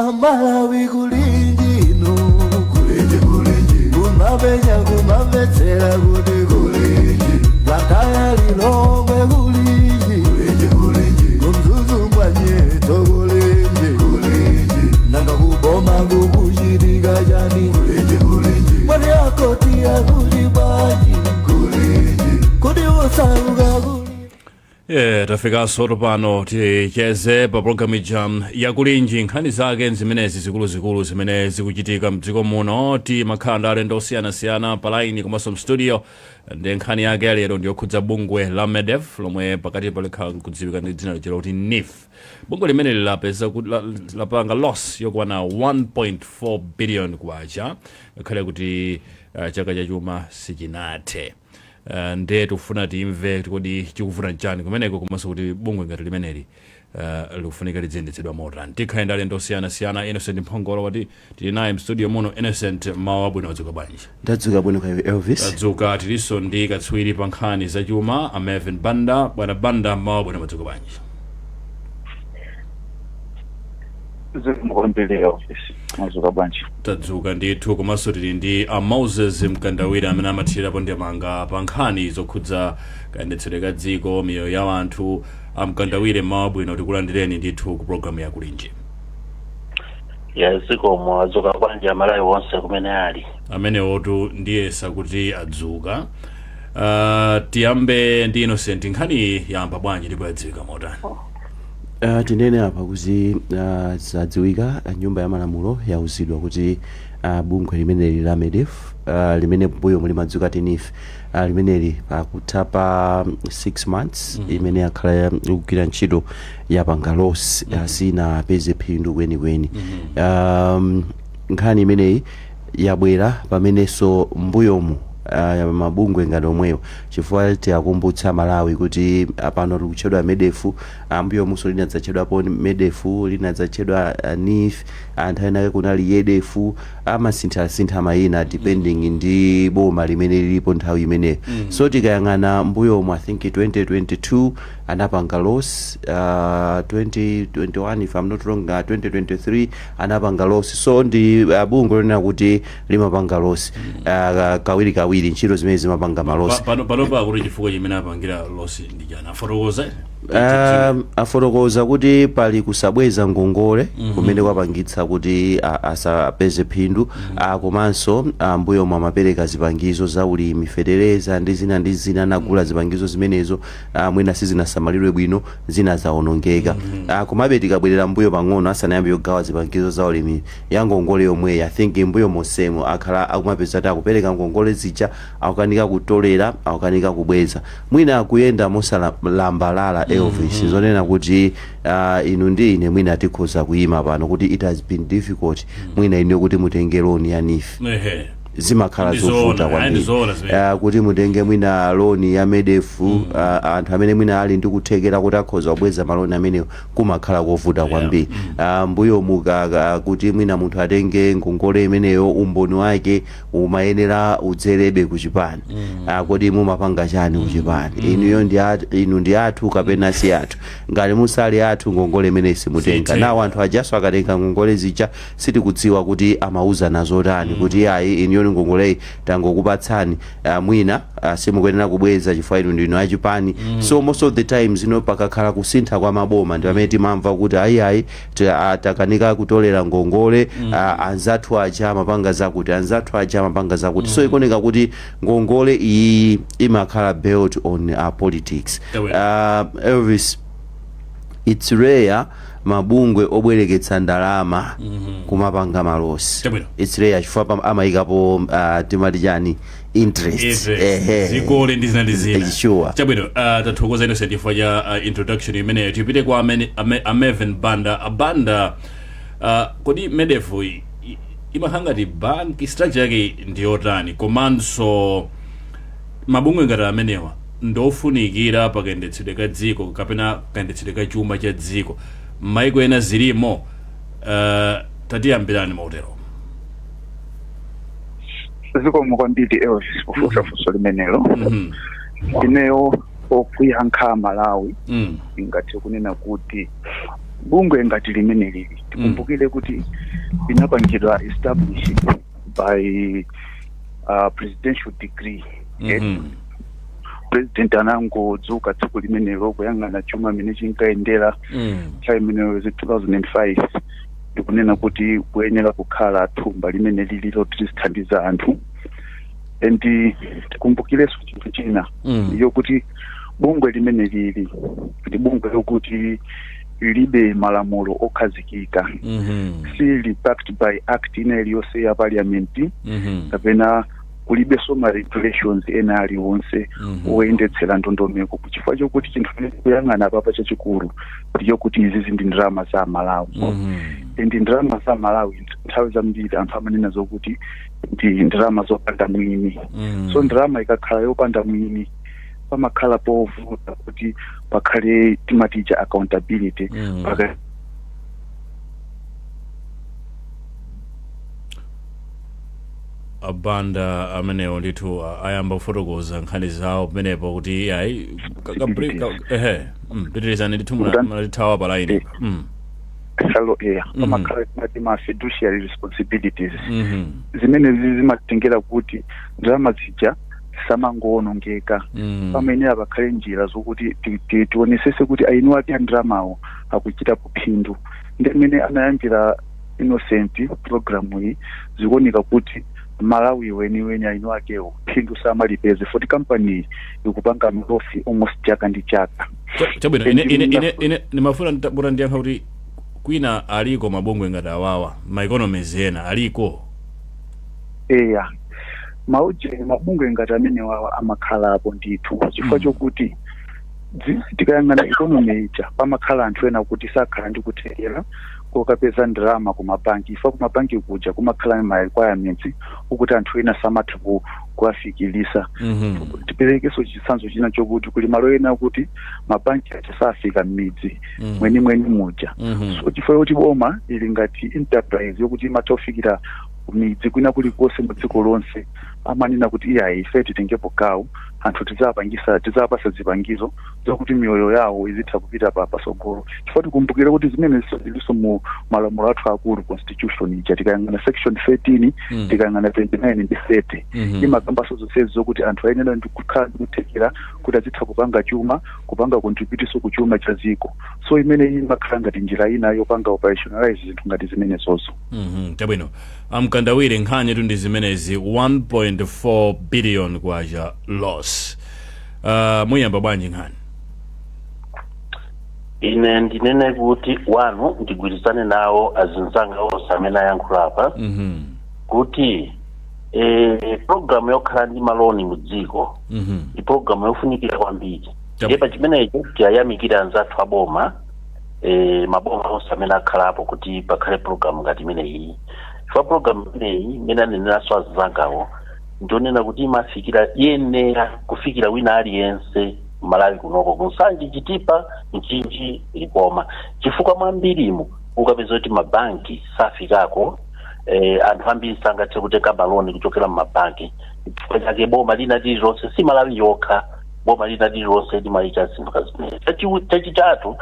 Amalawi kulinji inu, kulinji kulinji, kumapenya kumamvetsera kuti kulinji, Blantyre, Lilongwe kulinji, kulinji kulinji, kuMzuzu mwanyeto kulinji, kulinji, nanga kuboma kukuchitika chani, kulinji kulinji, mwati akoti akuli bwanji, kulinji, kuti usauka kulinji. Tafikanso pano ticheze pa programu ija yakulinji. Nkhani zake zimenezi zikuluzikulu zimene zikuchitika mdziko muno. Timakhala ndi alendo osiyanasiyana pa line komanso mstudio. Ndi nkhani yake ya lero ndiyokhudza bungwe la MEDEF, lomwe pakati palikhala nkudziwika ndi dzina lachero kuti NEEF. Bungwe limene lapeza kuti lapanga loss yokwana 1.4 billion kwacha, ngakhale kuti chaka chachuma sichinathe. Ndiye tikufuna timve kodi chikuvuta nchani kumeneko, komanso kuti bungwe ngati limeneli likufunika lidziyendetsedwa motani. Tikhale ndi alendo osiyanasiyana. Innocent Mphongolo wati tili naye mstudio muno. Innocent, mawu abwino, wadzuka bwanji? Ndadzuka bwino, kaya Elvis? Tadzuka. Tilinso ndi katswiri pa nkhani zachuma, a Melvin Banda. Bwana Banda, mawu abwino, wadzuka bwanji? Zikomo kwambiri Elvis, mwadzuka bwanji? Tadzuka ndithu. Komanso tili ndi a Moses Mkandawire, amene amathirirapo ndemanga pa nkhani zokhudza kayendetsedwe ka dziko, miyoyo ya anthu. A Mkandawire, mawu abwino, tikulandireni ndithu ku programu ya Kulinji. Ya, zikomo. Adzuka bwanji Amalawi onse kumene ali? Amenewotu ndiyesa kuti adzuka. Tiyambe ndi Innocent. Nkhani yamba bwanji ndipo yadziwika motani? Tinene apa kuti zadziwika, nyumba ya malamulo yauzidwa kuti bungwe limeneli la MEDEF, limene mbuyo mulimadziwika ti NEEF, limeneli pakutha pa 6 months imene yakhala ikugwira ntchito yapanga loss, sinapeze phindu kwenikweni. Nkhani imeneyi yabwera pamenenso mbuyomu mabungwe ngati omwewo, chifukwa tiyakumbutsa Malawi kuti pano tikutchedwa MEDEF, mbuyomunso linadzatchedwapo MEDEF, linadzatchedwa NEEF, anthu ena ake kunali YEDEF. Amasinthasintha mayina depending ndi boma limene lilipo nthawi imeneyo. So tikayang'ana mbuyomu, I think 2022 anapanga loss, 2021 if I'm not wrong, 2023 anapanga loss. So ndi bungwe lonena kuti limapanga loss kawiri kawiri, ntchito zimene zimapanga ma loss. Panopa akuti chifukwa chimene apangira loss ndi chani? Afotokoza? Afotokoza kuti pali kusabweza ngongole kumene kwapangitsa kuti asapeze phindu, komanso mbuyo mwa amapereka zipangizo za ulimi, fetereza ndi zina ndi zina, anagula zipangizo zimenezo, mwina sizinasamalidwe bwino, zina zawonongeka. Komabe tikabwerera mbuyo pang'ono, asanayambe kugawa zipangizo za ulimi ya ngongole yomweyi, I think mbuyo monsemo akhala akumapeza kuti akupereka ngongole zija, akukanika kutolera, akukanika kubweza, mwina akuyenda mosalambalala. Elvis, zonena kuti inu ndi ine mwina tikhoza kuyima pano kuti it has been difficult mwina ine kuti mutenge loan ya NEEF. Zimakhala Ndizoona, zovuta ayi, kwambiri. Ndizoona zimene. Kuti mutenge mwina loan ya MEDEF, anthu amene mwina ali ndi kuthekera kuti akhoza kubweza maloni amenewo, kumakhala kovuta kwambiri. Mbuyo muka kuti mwina munthu atenge ngongole imeneyo, umboni wake umayenera udzerebe kuchipani. Kodi mumapanga chani kuchipani? Inuyo ndi inu ndi athu kapena si athu? Ngati musali athu, ngongole imeneyi simutenga. Sitenga. Nawo anthu ajaso akatenga ngongole zija, sitikudziwa kuti amauzana zotani kuti ayi, inuyo ni ngongoleyi tangokupatsani, mwina simukuyenera kubweza chifukwa inu ndinu achipani. So most of the times ino pakakhala kusintha kwa maboma ndi pamene timamva kuti ayi ayi, takanika kutolera ngongole, anzathu aja amapanga zakuti, anzathu aja amapanga zakuti. So ikuoneka kuti ngongole iyi imakhala built on politics. Elvis, it's rare mabungwe obwereketsa ndalama kumapanga ma loss. It's rare chifukwa amayikapo timati chani, interest. Interest, Ehe. zikole ndi zina ndi zina. Sure. Chabwino, tathokoza Innocent chifukwa cha introduction imeneyo. Tipite kwa a Melvin Banda. Abanda, kodi MEDEF imakhala ngati bank, structure yake ndiyotani? Komanso mabungwe ngati amenewa ndofunikira pakayendetsedwe ka dziko kapena kayendetsedwe ka chuma cha dziko? M'maiko ena zilimo. Tatiyambirani mautero. Zikomo kwambiri Elvis kufunsa funso limenelo. Ineyo okuyankha Malawi, ingathe kunena kuti Bungwe ngati limene lili, tikumbukire kuti linapangidwa establish by presidential decree. President anangodzuka tsiku limenelo, kuyang'ana chuma mene chinkayendera nthawi imeneyo 2005, ndikunena kuti kuyenera kukhala thumba limene lili loti lizithandiza anthu. And tikumbukirenso chinthu china, yokuti bungwe limene lili ndi bungwe lokuti lilibe malamulo okhazikika, sili backed by act ina iliyonse ya parliament, kapena kulibenso ma regulations ena aliwonse oyendetsera ndondomeko, chifukwa chokuti chinthu chimene kuyang'ana papa chachikulu ndichokuti izizi ndi ndalama za Malawi. Ndi ndalama za Malawi, nthawi zambiri anthu amanena zokuti ndi ndalama zopanda mwini. So ndalama ikakhala yopanda mwini, pamakhala povuta kuti pakhale timatija accountability Abanda amenewo ndithu ayamba kufotokoza nkhani zawo pamenepo kuti ayi ehe, pitirizani ndithu, munatithawa pa line. Hello, yeah. Pamakhala timati ma fiduciary responsibilities. Zimene zimatengera kuti ndalama zija zisamangowonongeka. Pamayenera pakhale njira zokuti tionesese kuti eni ake ndalamawo akuchita phindu. Ndi mmene anayambira Innocent program iyi, zikuoneka kuti Malawi weniweni eni akewo phindu samalipeze, foti kampani iyi ikupanga ma loss almost chaka ndi chaka. Chabwino, ine ndimafuna mutandiyankha kuti kwina aliko mabungwe ngati awawa, ma economies ena aliko? Eya, mauje mabungwe ngati amene wawa amakhalapo ndithu, chifukwa chokuti tikayang'ana economy ija, pamakhala anthu ena kuti sakhala ndi kuthekera kokapeza ndalama ku mabanki, ifa ku mabanki kuja kumakhala ma requirements ukuti anthu ena samatha kuwafikirisa. Tiperekenso chitsanzo china chokuti kuli malo ena kuti mabanki aja safika m'midzi mwenimweni muja. So chifukwa choti boma ili ngati enterprise yokuti imatha kufikira midzi kwina kulikonse mu dziko lonse, amanena kuti iyayi, ife titengepo gawo, anthu tidzapangisa, tidzapasa zipangizo zokuti miyoyo yawo izitha kupita pa pasogolo, chifukwa tikumbukire kuti zimene zilinso mu malamulo athu akulu, constitution ija, tikayang'ana section 13, tikayang'ana 29 ndi 30, imakambaso zonsezi zokuti anthu ayenera ndi kukhala ndi kuthekera kuti azitha kupanga chuma, kupanga contribute ku chuma cha dziko. So imene imakhala ngati njira ina yopanga operationalize zinthu ngati zimenezozo. Chabwino, amkandawire, nkhani tu ndi zimenezi, 1.4 billion kwacha loss. Muyamba bwanji nkhani? Ine ndinene kuti wanu ndigwirizane nawo azinzanga onse amene ayankhula apa kuti programu yokhala ndi maloni mu dziko ndi programu yofunikira kwambiri. Ndiye pa chimenecho tiyayamikire anzathu aboma, maboma onse amene akhalapo, kuti pakhale programu ngati imeneyi, chifukwa programu imeneyi, imene aneneranso azinzangawo, ndionena kuti imafikira, iyenera kufikira wina aliyense Malawi kunoko, kuNsanje, Chitipa, Mchinji, Likoma, chifukwa mwambirimu ukapeza kuti mabanki safikako, anthu ambiri sangathe kutenga maloni kuchokera mmabanki. Chifukwa chake boma lina lililonse, si Malawi yokha, boma lina lililonse limayika zinthu kazimenezi. Chachitatu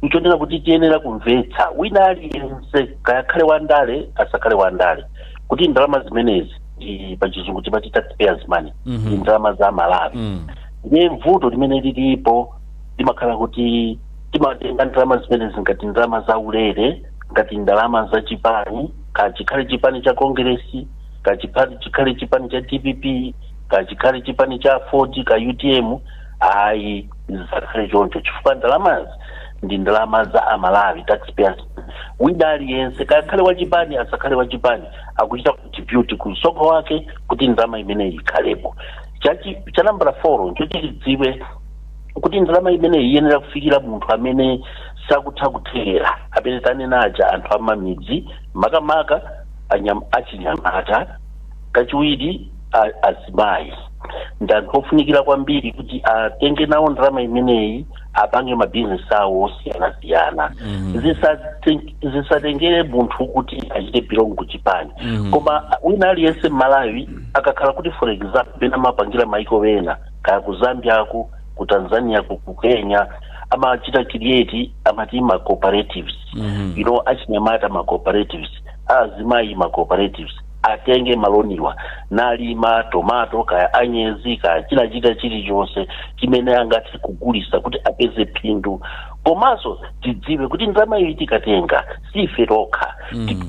nchonena kuti tiyenera kumvetsa wina aliyense, kayakhale wandale asakhale wandale, kuti ndalama zimenezi ndi pachizungu timati taxpayers money, ndi ndalama za Malawi. Ndiye vuto limene lilipo limakhala kuti timatenga ndalama zimenezi ngati ndalama za ulere, ngati ndalama za chipani, ka chikhale chipani cha Kongeresi, ka chikhale chipani cha DPP, ka chikhale chipani cha Ford, ka UTM. Ayi, zisakhale choncho, chifukwa ndalamazi ndi ndalama za Amalawi, taxpayers. Wina aliyense, kakhale wachipani asakhale wachipani, akuchita contribute ku msonkho wake kuti ndalama imeneyi ikhalepo. Cha nambala 4 nchoti tidziwe kuti ndalama imeneyi iyenera kufikira munthu amene sakutha kuthekera, amene tanena aja, anthu amamidzi, makamaka achinyamata, kachiwiri azimayi, ndi anthu ofunikira kwambiri kuti atenge nawo ndalama imeneyi, apange mabizinesi awo osiyanasiyana. Zisatengere munthu kuti achite belong ku chipani, koma wina aliyense Mmalawi akakhala kuti, for example, pena mapangira maiko ena, kaya ku Zambia, ku Tanzania, ku Kenya, Amachita create amati ma cooperatives, achinyamata ma cooperatives, azimayi ma cooperatives, atenge maloniwa nalima tomato, kaya anyezi, kaya chinachita chilichonse chimene angathe kugulisa kuti apeze phindu. Komanso tidziwe kuti ndalama iyi tikatenga sife tokha.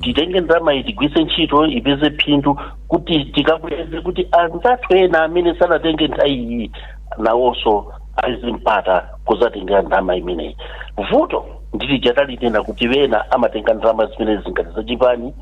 Titenge ndalama iyi, tigwise ntchito, ipeze phindu kuti tikabweze, kuti anzathu ena amene sanatenge nthawi iyi nawonso azimpata kuzatengera ndalama imeneyi. Vuto ndili chatalinena kuti wena amatenga ndalama zimene zingati zachipani.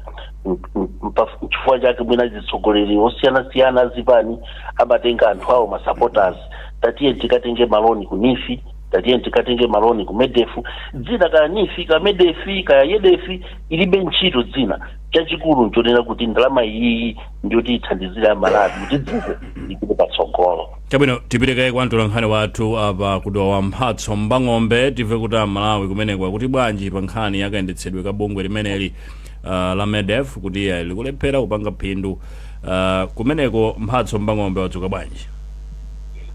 Chifukwa chake mwina zitsogoleri osiyanasiyana azipani amatenga anthu awo, ma supporters, "Tatiye tikatenge maloni ku NEEF, tatiye tikatenge maloni ku MEDEF." Dzina kaya NEEF, ka MEDEF, kaya YEDEF, ilibe ntchito dzina. Chachikulu nchonena kuti ndalama iyi ndiyoti ithandizire Amalawi kuti dziko lipite patsogolo. Chabwino, tipitekaye kwa mtolankhani wathu apa kudowa wa Mphatso Mbang'ombe, timve kuti Amalawi kumeneko kuti bwanji pa nkhani yakayendetsedwe ka bungwe limeneli la MEDEF, kuti iye likulephera kupanga phindu kumeneko. Mphatso Mbang'ombe, wadzuka bwanji?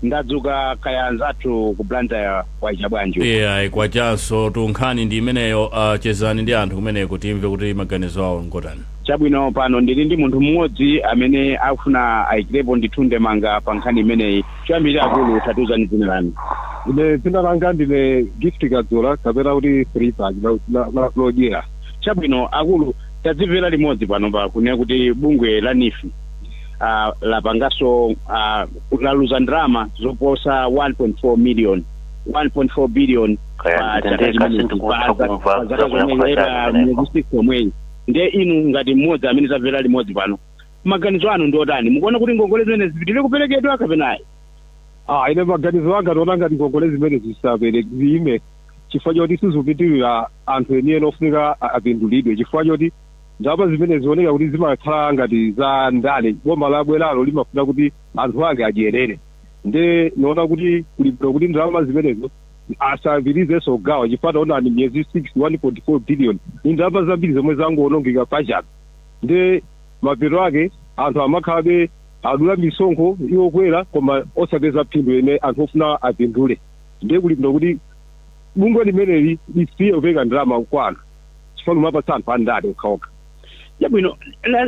Ndadzuka, kaya anzathu ku Blantyre kwacha bwanji? Iya, kwachanso tu. Nkhani ndi imeneyo, chezani ndi anthu kumeneko, timve kuti maganizo awo ngotani. Chabwino, pano ndili ndi munthu mmodzi amene akufuna ayikirepo ndithu ndemanga pa nkhani imeneyi. Choyambirira, akulu, tatiuzani dzina lanu. Ine dzina langa ndine Gift Kadzola, kapena kuti Freepad lodyera. Chabwino, akulu, tadzimvera limodzi pano pa kunena kuti bungwe la NEEF lapanganso laluza ndalama zoposa 1.4 million, 1.4 billion Kaya pa chaka nditendeka chimenechi, sindikutha kumva pa zaka zakuyankhula zomwe chanu kumeneko. miyezi 6 yomweyi. Ndiye inu ngati mmodzi amene tamvera limodzi pano, maganizo anu ndi otani? Mukuona kuti ngongole zimene zipitirire kuperekedwa kapena ayi? Ah, ine maganizo anga ndiona ngati ngongole zimene zisapere ziyime, chifukwa choti sizipitirira anthu enieni ofunika apindulidwe, chifukwa choti ndalama zimene zioneka kuti zimakhala ngati za ndale. Boma labweralo limafuna kuti anthu ake adyerere. Nde niona kuti kulibwino kuti ndalama zimenezo asapitirizenso kugawa, chifukwa taonani, miyezi 6, 1.4 billion ni ndalama zambiri zomwe zangoonongeka pachabe. Nde mapeto ake anthu amakhalabe adula misonkho yokwera koma osapeza phindu ene anthu ofuna apindule. Ndiye kulibwino kuti bungwe limeneli lisiye kupereka ndalama kwa anthu, chifukwa limapatsa anthu andale okhaokha. Chabwino,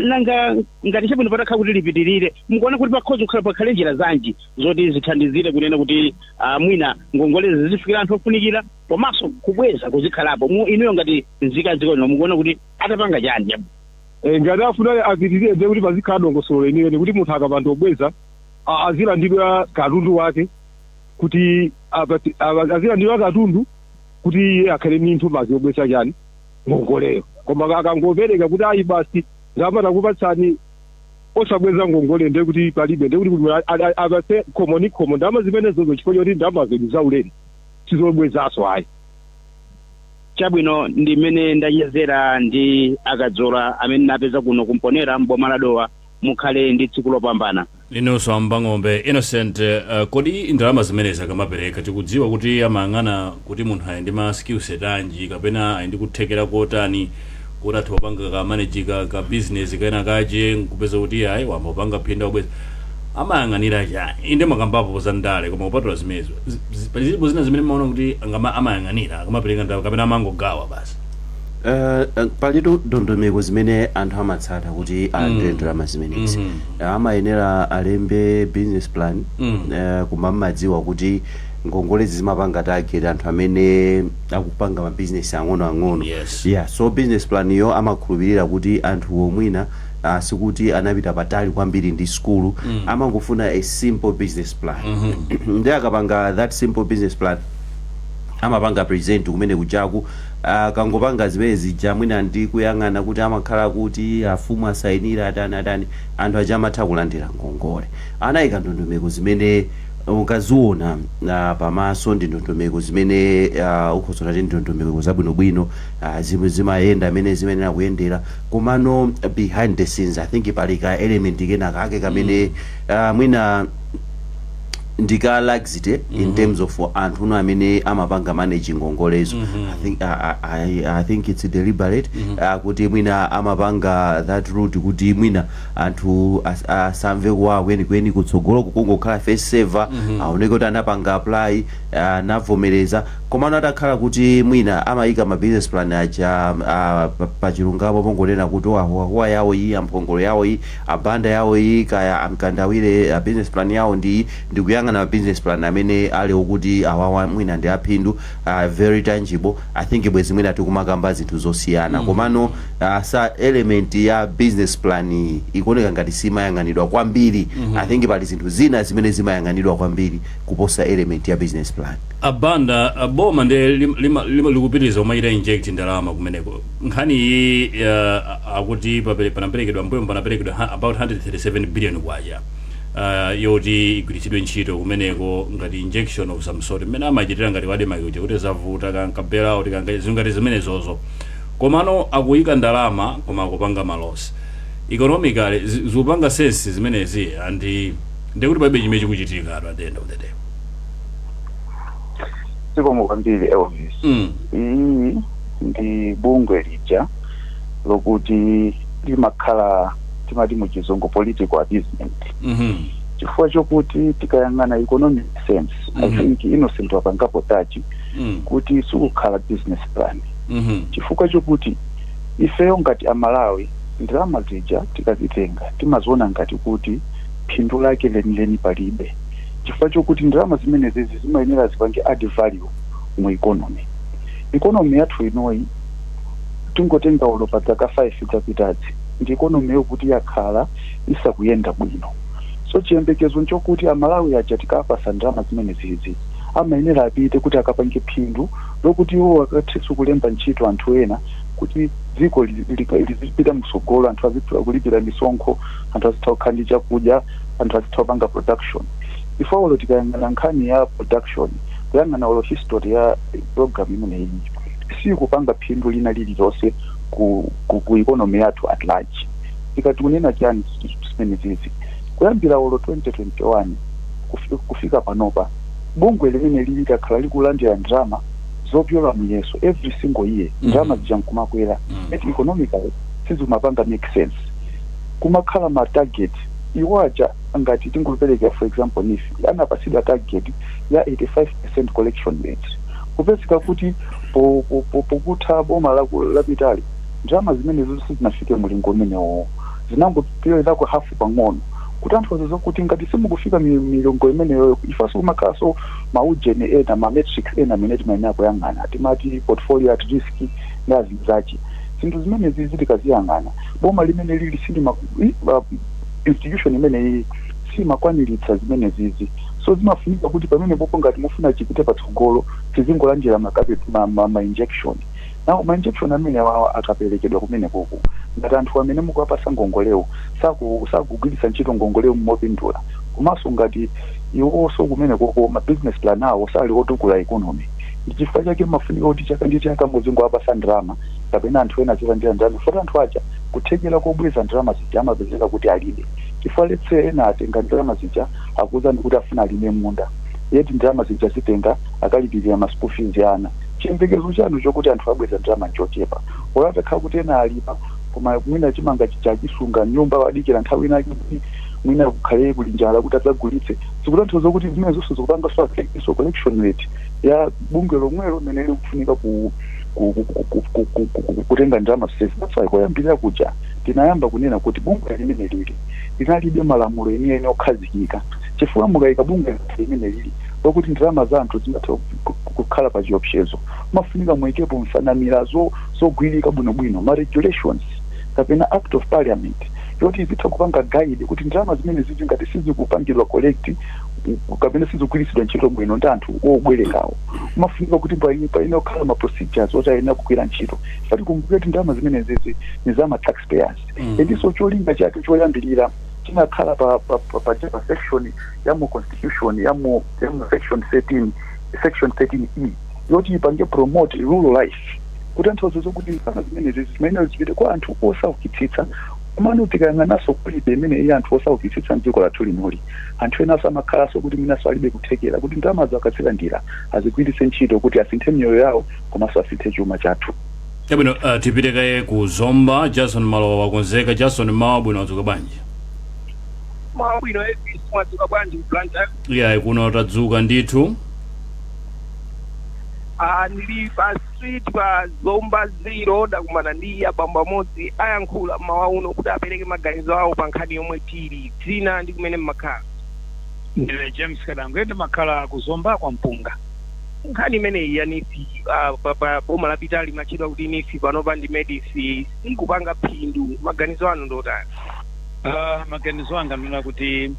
nanga ngati, chabwino, patakhala kuti lipitirire, mukuona kuti pakhoza kukhala pakhale njira zanji zoti zithandizire kunena kuti mwina ngongolezi zizifikira anthu ofunikira komanso kubweza kuzikhalapo? Mu inuyo ngati nzika dziko lino, mukuona kuti atapanga chani? Ngati afuna apitirire, ndiye kuti pazikhala dongosolo lenileni kuti munthu akapanda kubweza azilandidwa katundu wake, kuti azilandidwa katundu kuti iye akhale ndi nthumazi yobweza chani, ngongoleyo. Koma akangopereka kuti ayi, basi, ndalama takupatsani, osabweza ngongole, ndiye kuti palibe. Ndiye kuti apatse khomo ni khomo ndalama zimenezozo, chifukwa choti ndalamazo ndi zaulere, sizobwezaso ayi. Chabwino, ndi mmene ndachezera ndi Akadzola amene napeza kuno kumponera mboma la Dowa. Mukhale ndi tsiku lopambana. Inunso, Ambang'ombe Innocent. Kodi ndalama zimenezi akamapereka, tikudziwa kuti amayang'ana kuti munthu ali ndi ma skill set anji kapena ali ndi kuthekera kotani kuti atha kupanga ka manage ka business kena kache nkupeza kuti ayi, wamba kupanga phindu wabweza? Amayang'anira chani? Inde, makambapo za ndale, koma kupatula zimenezo, palipo zina zimene maona kuti amayang'anira akamapereka ndalama kapena amangogawa basi? Palitu ndondomeko zimene anthu amatsata kuti alandire ndalama zimenezi. Amayenera alembe business plan. Koma mmadziwa kuti ngongolezi zimapanga target anthu amene akupanga mabizinesi ang'onoang'ono. Yeah, so business plan yo amakhulupirira kuti anthu omwina sikuti anapita patali kwambiri ndi skulu, amangofuna a simple business plan. Ndi akapanga that simple business plan, amapanga present kumene kujaku. Akangopanga zimene zija, mwina ndi kuyang'ana kuti amakhala kuti afumu asayinira, atani atani, anthu aja amatha kulandira ngongole. Anayika ndondomeko zimene ukaziona pamaso ndi ndondomeko zimene ukhoza kuti ndondomeko zabwinobwino, zimwe zimayenda amene zimayenera kuyendera. Komano behind the scenes, I think pali ka element kena kake kamene mwina ndika laxity in terms of anthu uno amene amapanga manage ngongolezo. I think it's deliberate, kuti mwina amapanga that route kuti mwina anthu asamve kuwawa kwenikweni kutsogolo, kungokhala first server, aoneke kuti anapanga apply, anavomereza. Komano atakhala kuti mwina amayika ma business plan aja pachilungamo, pongonena kuti ahuahuwa yawo iyi, amphongolo yawo iyi, abanda yawo iyi, kaya amkandawire, business plan yawo ndi ndikuyang'ana ma business plan amene ali okuti awawa mwina ndi aphindu, very tangible, I think bwezi mwina tikumakamba zinthu zosiyana. Komano sa element ya business plan iyi ikuoneka ngati simayang'anidwa kwambiri. I think pali zinthu zina zimene zimayang'anidwa kwambiri kuposa element ya business plan. Abanda, boma ndi likupitiriza kumachita inject ndalama kumeneko. Nkhani iyi akuti panaperekedwa mbuyo, panaperekedwa about 137 billion kwacha yoti igwiritsidwe ntchito kumeneko ngati injection of some sort, mmene amachitira ngati ADMARC kuja kuti zavuta kankabera kuti kanga zingati zimenezozo. Komano akuyika ndalama koma akupanga ma loss. Economically zikupanga sense zimenezi? And ndikuti palibe chimene chikuchitika at the end of the day. Zikomo kwambiri, Elvis. Iyi ndi bungwe lija lokuti limakhala, timati muchizungu, political appeasement, chifukwa chokuti tikayang'ana economic sense, I think Innocent wapangapo touch kuti sikukhala business plan, chifukwa chokuti ifeyo ngati Amalawi ndalama zija tikazitenga timaziona ngati kuti phindu lake lenileni palibe, chifukwa chokuti ndalama zimenezi zimayenera zipange add value mu economy. Economy yathu inoyi, tingotenga ulo pa zaka 5 zapitazi, ndi economy yokuti yakhala isakuyenda bwino. So chiyembekezo nchokuti Amalawi aja tikapasa ndalama zimene zizi amayenera apite kuti akapange phindu lokuti iwo akathenso kulemba ntchito anthu ena, kuti dziko lizipita msogolo, anthu azitha kulipira misonkho, anthu azitha kukhala ndi chakudya, anthu azitha kupanga production. Ifeyo tikayang'ana nkhani ya production, kuyang'ana ulo history ya program imeneyi, sikupanga phindu lina lililonse ku economy yathu at large. Tikati kunena chani zimene zizi, kuyambira ulo 2021 kufika panopa, bungwe limene lili lakhala likulandira ndalama zopyola muyeso every single year. Ndalama zija nkumakwera, yet economically sizimapanga make sense. Kumakhala ma target iwo aja, ngati tingopereka for example, NEEF anapasidwa target ya 85% collection rate, kupezeka kuti pokutha boma lapitali ndalama zimene zonse zinafike mulingo umenewo, zinangopyolerako hafu pang'ono, kutanthauza zokuti ngati simukufika milingo imeneyo, ifanso kumakhalanso maujeni ena, ma metrics ena amene timayenera kuyang'ana, timati portfolio at risk ndi azinzachi. Zinthu zimenezi zitikaziyang'ana, boma limene lili silima institution imeneyi simakwaniritsa zimene zizi. So zimafunika kuti pamene popo ngati mufuna chipite patsogolo, tizingolandira ma injection. Now ma injection amene awawa akaperekedwa kumene koko, ngati anthu amene mukuwapasa ngongolewo sakugwiritsa ntchito ngongolewo mopindula, komanso ngati iwonso kumene koko ma business plan awo sali otukula economy, ndi chifukwa chake mafunika kuti chaka ndi chaka muzingowapasa ndalama kapena anthu ena azilandira ndalama, foti anthu aja kuthekera kobweza ndalama zija amapezeka kuti alibe. Chifukwa let's say ena atenga ndalama zija, akuwuzani kuti afuna alime munda, yet ndalama zija zitenga akalipirira ma school fees ana. Chiyembekezo chanu chokuti anthu abweza ndalama nchochepa. Olo kuti ena alipa, koma mwina chimanga chija achisunga nyumba, wadikira nthawi inake kuti mwina kukhale kuli njala kuti adzagulitse. Zikutanthauza kuti zimene zonse zikupanga so affect so collection rate ya bungwe lomwelo limene likufunika kutenga ndalama zonsezi. That's why koyambirira kuja tinayamba kunena kuti bungwe limene lili linalibe malamulo enieni okhazikika, chifukwa mukayika bungwe limene lili lokuti ndalama za anthu zimatha kukhala pa chiopsezo, mafunika muyikepo nsanamira zogwirika bwinobwino, ma regulations kapena act of parliament yoti izitha kupanga guide kuti ndalama zimene zizi ngati sizikupangidwa collect kapena sizikugwiritsidwa ntchito bwino ndi anthu obwerekawo, mafunika kuti paine kukhala ma procedures oti ayenera kugwira ntchito. Fati kumbukire kuti ndalama zimene zizi ni za ma taxpayers, endiso cholinga chake choyambirira chinakhala pa section ya mu constitution ya mu section 13, section 13E, yoti ipange promote rural life, kutanthauza zokuti ndalama zimenezi zimayenera zipite kwa anthu osaukitsitsa. Komano tikayang'ananso kulibe imene iye anthu osaukitsitsa mdziko lathu linoli, anthu enanso amakhalanso kuti mwinanso alibe kuthekera kuti ndalamazo akazilandira azigwiritse ntchito kuti asinthe miyoyo yawo komanso asinthe chuma chathu. Chabwino, tipite kaye ku Zomba. Jason Malowa wakonzeka. Jason, mawa bwino, wadzuka bwanji? Mawa bwino, Elvis, mwadzuka bwanji ku Blantyre? Iya, kuno tadzuka ndithu. Ndili pa street pa Zomba Zero, ndakumana ndi abambo amodzi, ayankhula mawa uno kuti apereke maganizo awo pa nkhani yomwe tili. Dzina ndi kumene mmakhala? Ndine James Kadangwe, ndimakhala kuzomba kwa Mpunga. Nkhani imeneyi ya NEEF, pa boma lapitali limachedwa kuti NEEF, panopa ndi MEDEF, sikupanga phindu, maganizo anu ndotani? Maganizo anga ndona kuti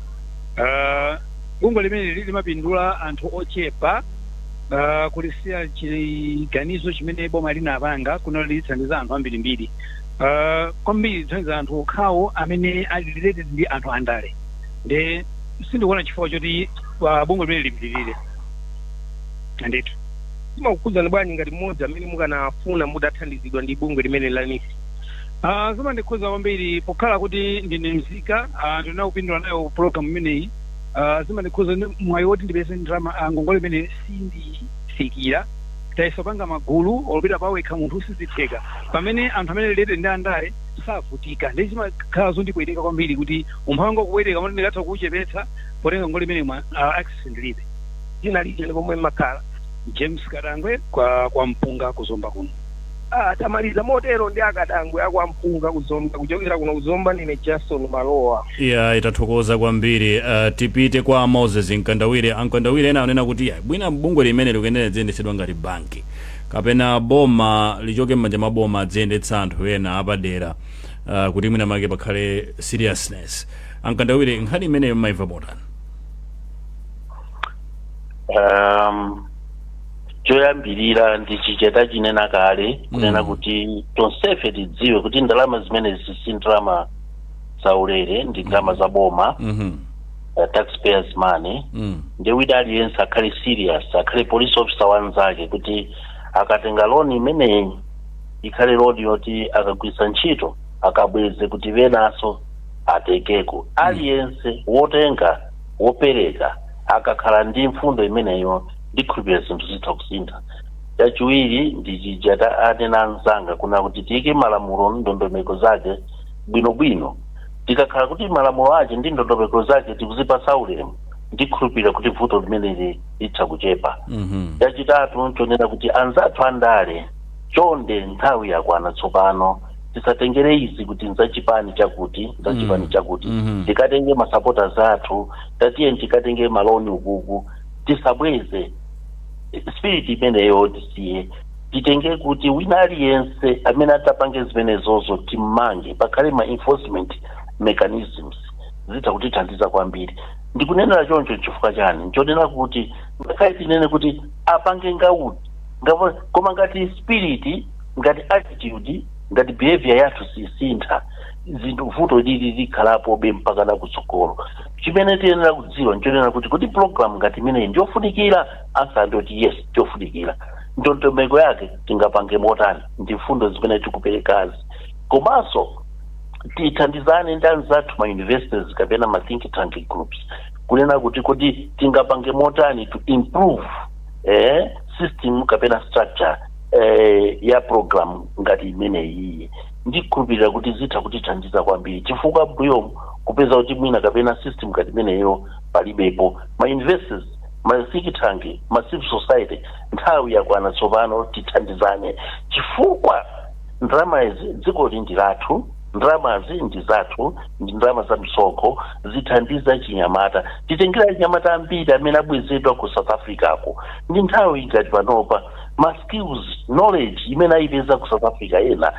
bungwe limene limapindula anthu ochepa, kulisiya chiganizo chimene boma linapanga kuno lithandiza anthu ambirimbiri, kwambiri lithandiza anthu okhawo amene ali related ndi anthu andale. Nde sindikuona chifukwa choti bungwe limene lipitirire ndithu. Zimakukhudzani bwanji ngati mmodzi amene mukanafuna mudathandizidwa ndi bungwe limene la NEEF? Zimandikhuza kwambiri pokhala kuti ndine mzika, ndina kupindula nayo program imeneyi. Zimandikhuza ndi mwayi woti ndipeze ndalama, ngongole imene sindifikira. Tayesa panga magulu olupita pawekha munthu, sizitheka, pamene anthu amene related ndi andale savutika. Ndi zimakhala zondipweteka kwambiri kuti umphawi wanga kuweteka moti ndikatha kuwuchepetsa potenga ngongole imene mwa access ndilibe. Dzina lija ndi komwe mmakhala? James Kadangwe kwa Mpunga, kuzomba kuno. Tamaliza motero ndi akadangwe akwampunga kuzomba. Kuchokera kuno kuzomba, ndine Jason Malowa. Iya, itathokoza kwambiri. Tipite kwa Moses Mkandawire. Amkandawire, ena anena kuti ya, bwina bungwe limene likuyenera liziyendetsedwa ngati banki kapena boma lichoke m'manja mwa boma, adziyendetsa anthu ena apadera, kuti mwina make pakhale seriousness. Amkandawire, nkhani imeneyo mmaimva motani? Choyambirira ndi chicheta chinena kale kunena kuti tonsefe tidziwe kuti ndalama zimenezi si ndalama zaulere, ndi ndalama za boma, taxpayers money. Ndi wina aliyense akhale serious, akhale police officer wanzake, kuti akatenga loan imeneyi ikhale loan yoti akagwiritsa ntchito akabweze, kuti venanso atekeko. Aliyense wotenga, wopereka, akakhala ndi mfundo imeneyo, ndikhulupirira zinthu zitha kusintha. Chachiwiri ndi chija anena anzanga kuna kuti tiyike malamulo, ndondomeko zake bwinobwino. Tikakhala kuti malamulo ake ndi ndondomeko zake tikuzipasa ulemu, ndikhulupirira kuti vuto limeneli litha kuchepa. Chachitatu nchonena kuti anzathu andale, chonde, nthawi yakwana tsopano, tisatengere izi kuti nzachipani chakuti, nzachipani chakuti, tikatenge masupporters athu, tatiye tikatenge maloni ukuku tisabweze. Spirit imeneyo tisiye, titenge kuti wina aliyense amene atapange zimenezozo timmange, pakhale ma enforcement mechanisms, zitha kutithandiza kwambiri. Ndikunenera choncho chifukwa chani? Nchonena kuti ngakhale tinene kuti apange ngauti koma ngati spirit, ngati attitude, ngati behavior yathu sisintha zinthu, vuto lili likhalapobe mpaka na kutsogolo. Chimene tiyenera kudziwa nchonena kuti program ngati imeneyi ndiyofunikira? Answer ndoti yes, ndiyofunikira. Ndondomeko yake tingapange motani? Ndi mfundo zimene tikuperekazi. Komanso tithandizane ndi anzathu ma universities kapena ma think tank groups kunena kuti tingapange motani to improve system kapena structure ya program ngati imeneyi. Ndikhulupirira kuti zitha kutithandiza kwambiri, chifukwa mbuyomu kupeza kuti mwina kapena system ngati imeneyo palibepo. Ma universities, ma think tank, ma civil society, nthawi yakwana tsopano tithandizane, chifukwa ndalama izi, dzikoli ndi lathu, ndalamazi ndi zathu, ndi ndalama za msonkho, zithandiza chinyamata. Titengera chinyamata ambiri amene abwezedwa ku South Africa ako. Ndi nthawi ngati panopa, ma skills, knowledge imene ayipeza ku South Africa, ena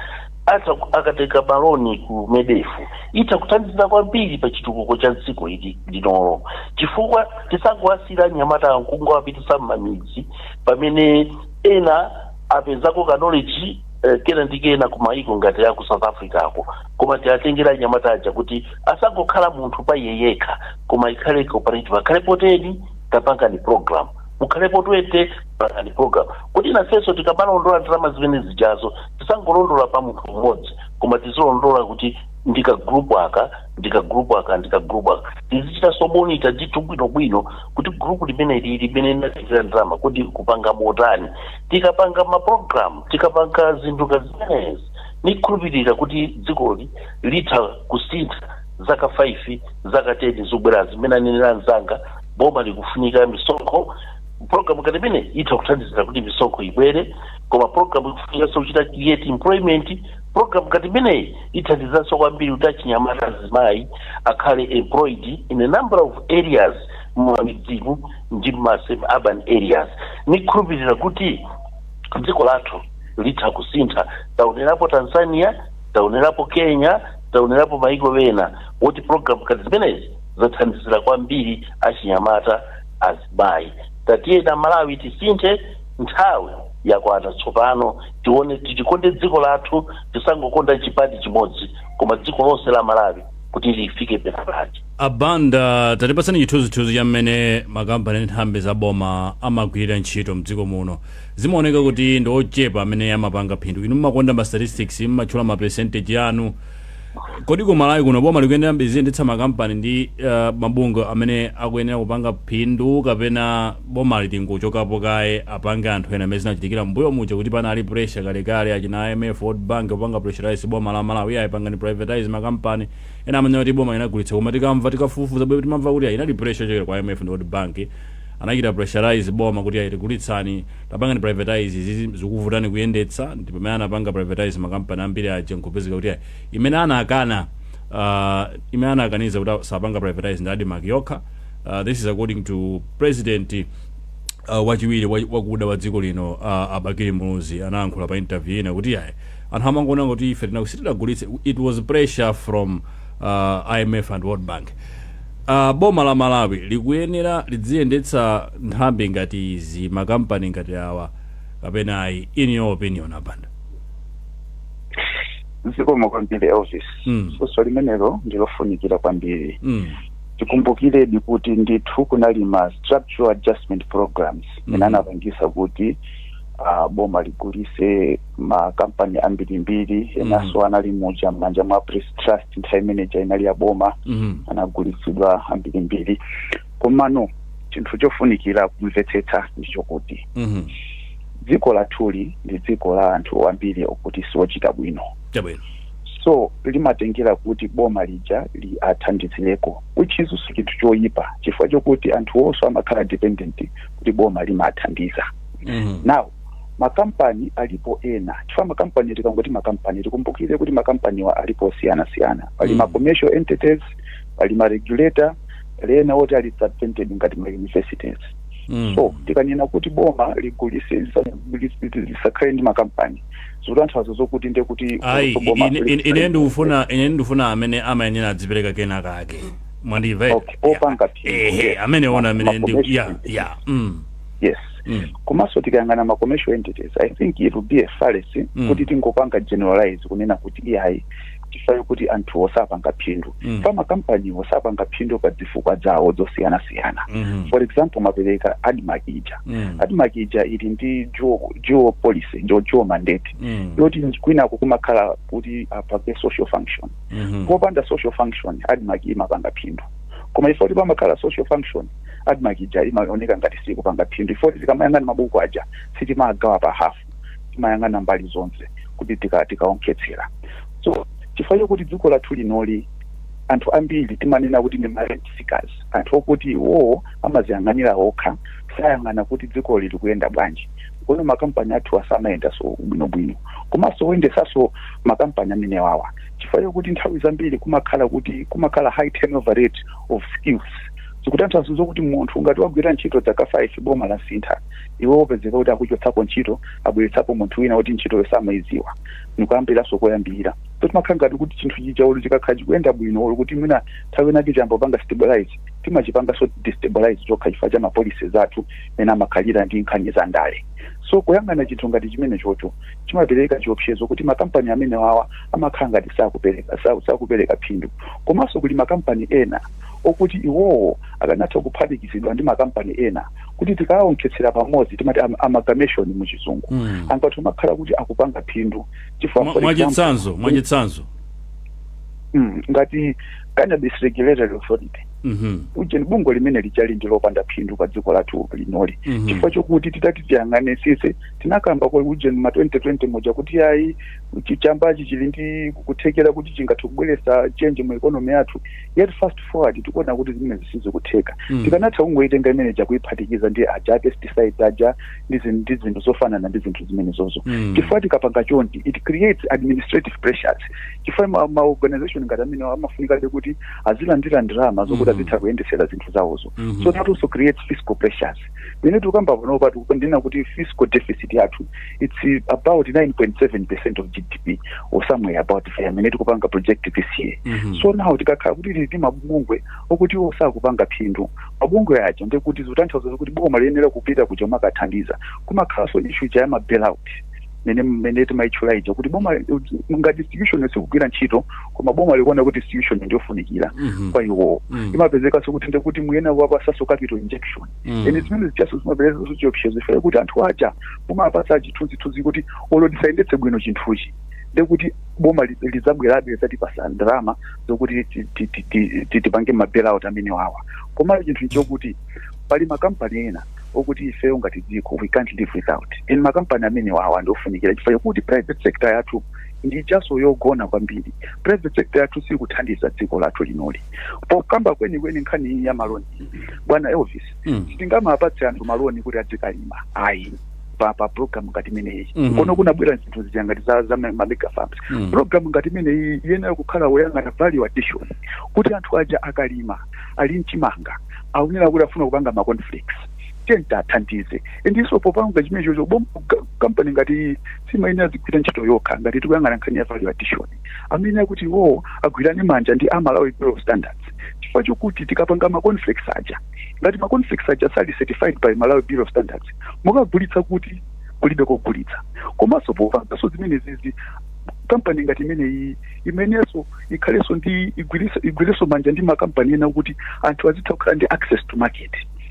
ata akatenga maloni ku MEDEF, itha kuthandiza kwambiri pa chitukuko cha dziko ili linolo, chifukwa tisangowasira anyamata nkungowapitisa m'mamidzi pamene ena apezako ka knowledge kena ndi kena ku maiko ngati ya ku South Africa ako. Koma tiatengera anyamata aja kuti asangokhala munthu pa iye yekha, koma ikhale cooperative, akhalepo 10, tapangani program, mukhalepo 20, pangani program, kuti nafenso tikamalondola ndalama zimene zijazo tisangolondola pa munthu mmodzi, koma tizilondola kuti ndika group aka, ndika group aka, ndika group aka. Tizichitanso monitor ndithu bwinobwino kuti group limene lili limene linatengera ndalama kuti kupanga motani. Tikapanga maprogram, tikapanga zinthu kazimenezi, nikhulupirira kuti dzikoli litha kusintha zaka 5, zaka 10 zobwera. Zimene anenera anzanga, boma likufunika misonkho. Program ngati imene itha kuthandizira kuti misonkho ibwere, koma program ikufunikanso kuchita create employment. Program ngati imeneyi ithandizanso kwambiri kuti achinyamata, azimayi akhale employed in a number of areas mumamidzimu ndi mma urban areas. Nikhulupirira kuti dziko lathu litha kusintha. Taonerapo Tanzania, taonerapo Kenya, taonerapo maiko ena woti program ngati zimenezi zathandizira kwambiri achinyamata, azimayi. Tatiyena Malawi tisinthe, nthawi yakwana tsopano. Tione, tichikonde dziko lathu, tisangokonda chipani chimodzi, koma dziko lonse la Malawi kuti lifike penapake. Abanda, tatipasani chithunzithunzi cha mmene makampani ndi nthambi za boma amagwirira ntchito mdziko muno. Zimaoneka kuti ndi ochepa amene amapanga phindu. Inu mmakonda ma statistics, mmatchula ma percentage anu. Kodi ku Malawi kuno boma likuyenera liziyendetsa makampani ndi mabungwe amene akuyenera kupanga phindu, kapena boma litingochokapo kaye, apange anthu ena, amene zinachitikira mbuyo muja kuti panali pressure kalekale, achina IMF, World Bank kupanga pressurize boma la Malawi, ayi, pangani privatize makampani ena? Amanena kuti boma inagulitsa, koma tikamva, tikafufuza bwe, timamva kuti ayi, inali pressure yochokera kwa IMF ndi World Bank, anachita pressurize boma kuti ayi, tigulitsani, tapangani privatize izi, zikuvutani kuyendetsa. Ndi pamene anapanga privatize makampani ambiri aja, nkupezeka kuti ayi, imene anakana, imene anakaniza kuti sapanga privatize ndi ADMARC yokha. This is according to President wachiwiri wakuda wa dziko lino, Abakili Muluzi, anayankhula pa interview ina kuti ayi, anthu amangoona kuti ife sitidagulitse, it was pressure from IMF and World Bank. Boma la Malawi likuyenera lidziyendetsa nthambi ngati izi, makampani ngati awa, kapena ayi, in your opinion, Abanda? Zikomo kwambiri, Elvis. Funso limenelo ndilofunikira kwambiri. Tikumbukiredi kuti ndithu kunali ma structural adjustment programs imene anapangisa kuti boma ligulise makampani ambirimbiri. Enanso anali muja m'manja mwa Press Trust, nthawi imeneja inali ya boma. Anagulitsidwa ambirimbiri, komano chinthu chofunikira kumvetsetsa ndichokuti dziko lathuli ndi dziko la anthu ambiri okuti siwochita bwino. So limatengera kuti boma lija li athandizireko, which is si chinthu choyipa, chifukwa chokuti anthu onso amakhala dependent kuti boma limathandiza. Now makampani alipo ena, chifukwa makampani, tikangoti makampani, tikumbukire kuti makampaniwa alipo osiyanasiyana. Pali ma commercial entities, pali ma regulator, pali ena oti ali subvented ngati ma universities. So tikanena kuti boma ligulise, lisakhale ndi makampani, zikutanthauza zokuti ndiye kuti Ayi, boma ine ndikufuna amene amayenera adzipereka kena kake, mwandimva? Okay, opanga phindu. Ehe. Yes. Amene ona amene ndi Ma-commercial entities. Yes. Komanso tikayang'ana ma commercial entities, I think it will be a fallacy kuti tingopanga generalize kunena kuti iyayi, chifukwa kuti anthu osapanga phindu. Pa makampani osapanga phindu pa zifukwa zawo zosiyanasiyana. For example, mapereka ADMARC ija. ADMARC ija ili ndi dual policy, ndio dual mandate, yoti kwinako kumakhala kuti apange social function. Popanda social function, ADMARC imapanga phindu, koma ifoti pamakhala social function, ADMARC ija imaoneka ngati sikupanga phindu. Ifoti tikamayang'ana mabuku aja, sitimagawa pa hafu, timayang'ana mbali zonse kuti tikaonkhetsera. So chifukwa chokuti dziko lathu linoli anthu ambiri timanena kuti ndi ma rent seekers, anthu okuti iwowo amaziyang'anira okha, sayang'ana kuti dziko lili kuyenda bwanji. Kono makampani athu asamayenda so bwinobwino, komanso oyendesaso makampani amene wawa, chifukwa chokuti nthawi zambiri kumakhala kuti kumakhala high turnover rate of skills. Zikutanthauza zokuti munthu ngati wagwira ntchito zaka 5, boma lasintha, iwe wopezeka kuti akuchotsapo ntchito, abweretsapo munthu wina kuti ntchitoyo samayiziwa, nikuyambiranso koyambirira. So timakhala ngati kuti chinthu chija olo chikakhala chikuyenda bwino, olo kuti mwina nthawi inake chambopanga stabilize, timachipanganso destabilize chokha chifukwa cha ma policies athu mene amakhalira ndi nkhani za ndale. So kuyang'ana chinthu ngati chimene chocho chimapereka chiopsezo kuti makampani amene wawa amakhala ngati sakupereka phindu. Komanso kuli makampani ena okuti iwowo akanatha kuphatikizidwa ndi makampani ena kuti tikaonkhetsera pamodzi, timati amalgamation muchizungu, angathu amakhala kuti akupanga phindu chifukwa for example, Mwachitsanzo? Ngati Cannabis Regulatory Authority. Ujeni, bungwe limene lijali ndi lopanda phindu pa dziko lathu linoli, chifukwa chokuti titati tiyang'ane sise tinakamba kwa ujeni ma 2020 muja kuti ayi, chambachi chili ndi kuthekera kuti chingathe kubweretsa change mu economy yathu, yet fast forward tikuona kuti zimene zisizikutheka. Tikanatha kungoitenga imene jakuiphatikiza ndi aja pesticides aja ndi zinthu zofanana ndi zinthu zimenezozo, chifukwa tikapanga chonchi it creates administrative pressures, chifukwa ma organization ngati amene amafunikabe kuti azilandira ndalama zokuti azitha kuyendesera zinthu zawozo. So that also creates fiscal pressures. Mene tikukamba panopa, tikundina kuti fiscal deficit yathu, it's about 9.7% of GDP or somewhere about there, mene tikupanga project this year. So now tikakhala kuti tili ndi mabungwe okuti iwo sakupanga phindu, mabungwe aja ndekuti zikutanthauza kuti boma liyenera kupita kuja makathandiza. Kumakhalanso issue ja ya ma bailout mene timayitchula ija, kuti boma ngati institution sikugwira ntchito koma boma likuona kuti institution ndiyofunikira kwa iwowo, imapezekanso kuti ndekuti muyena wapasaso capital injection. Ene zimene zichaso zimapezekanso chiopsezo ife kuti anthu aja mumapasa chithunzithunzi kuti olo tisayendetse bwino chinthuchi, ndekuti boma lidzabwerabe lidzatipasa ndalama zokuti tipange ma bailout amene wawa. Koma chinthu chokuti pali makampani ena okuti ifeyo ngati dziko we can't live without, and makampani amene wawa ndiofunikira, chifukwa chokuti private sector yathu ndi chaso yogona kwambiri. Private sector yathu sikuthandiza dziko lathu linoli. Pokamba kwenikweni nkhani iyi ya maloni, bwana Elvis, sitingamapatse anthu maloni kuti adzikalima ayi pa program ngati imeneyi. Kono kunabwera zinthu zija ngati za ma mega farms. Program ngati imeneyi iyenera kukhala woyang'ana value addition, kuti anthu aja akalima ali mchimanga akunena kuti afuna kupanga ma cornflakes, tiyeni athandize. Ndiso popanga chimene chocho bom kampani ngati iyi simayenera zigwira ntchito yokha. Ngati tikuyang'ana nkhani ya value addition, amene akuti iwowo agwirane manja ndi Amalawi Bureau of Standards, chifukwa chokuti tikapanga ma cornflakes aja, ngati ma cornflakes aja sali certified by Malawi Bureau of Standards, mukagulitsa kuti? Kulibe kogulitsa. Komanso popanganso zimene zizi, kampani ngati imeneyi imenenso ikhalenso ndi igwiritso manja ndi makampani ena kuti anthu azitha kukhala ndi access to market.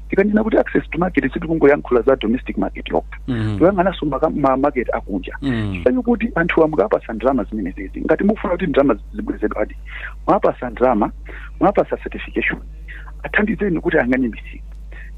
Tikanena kuti access to market, sitikungoyankhula za domestic market yokha, tikuyang'ananso ma market akunja, chifukwa kuti anthu amukapasa ndalama zimene zizi, ngati mukufuna kuti ndalama zibwezedwadi, mwapasa ndalama, mwapasa certification, athandizeni kuti ayang'ane misika,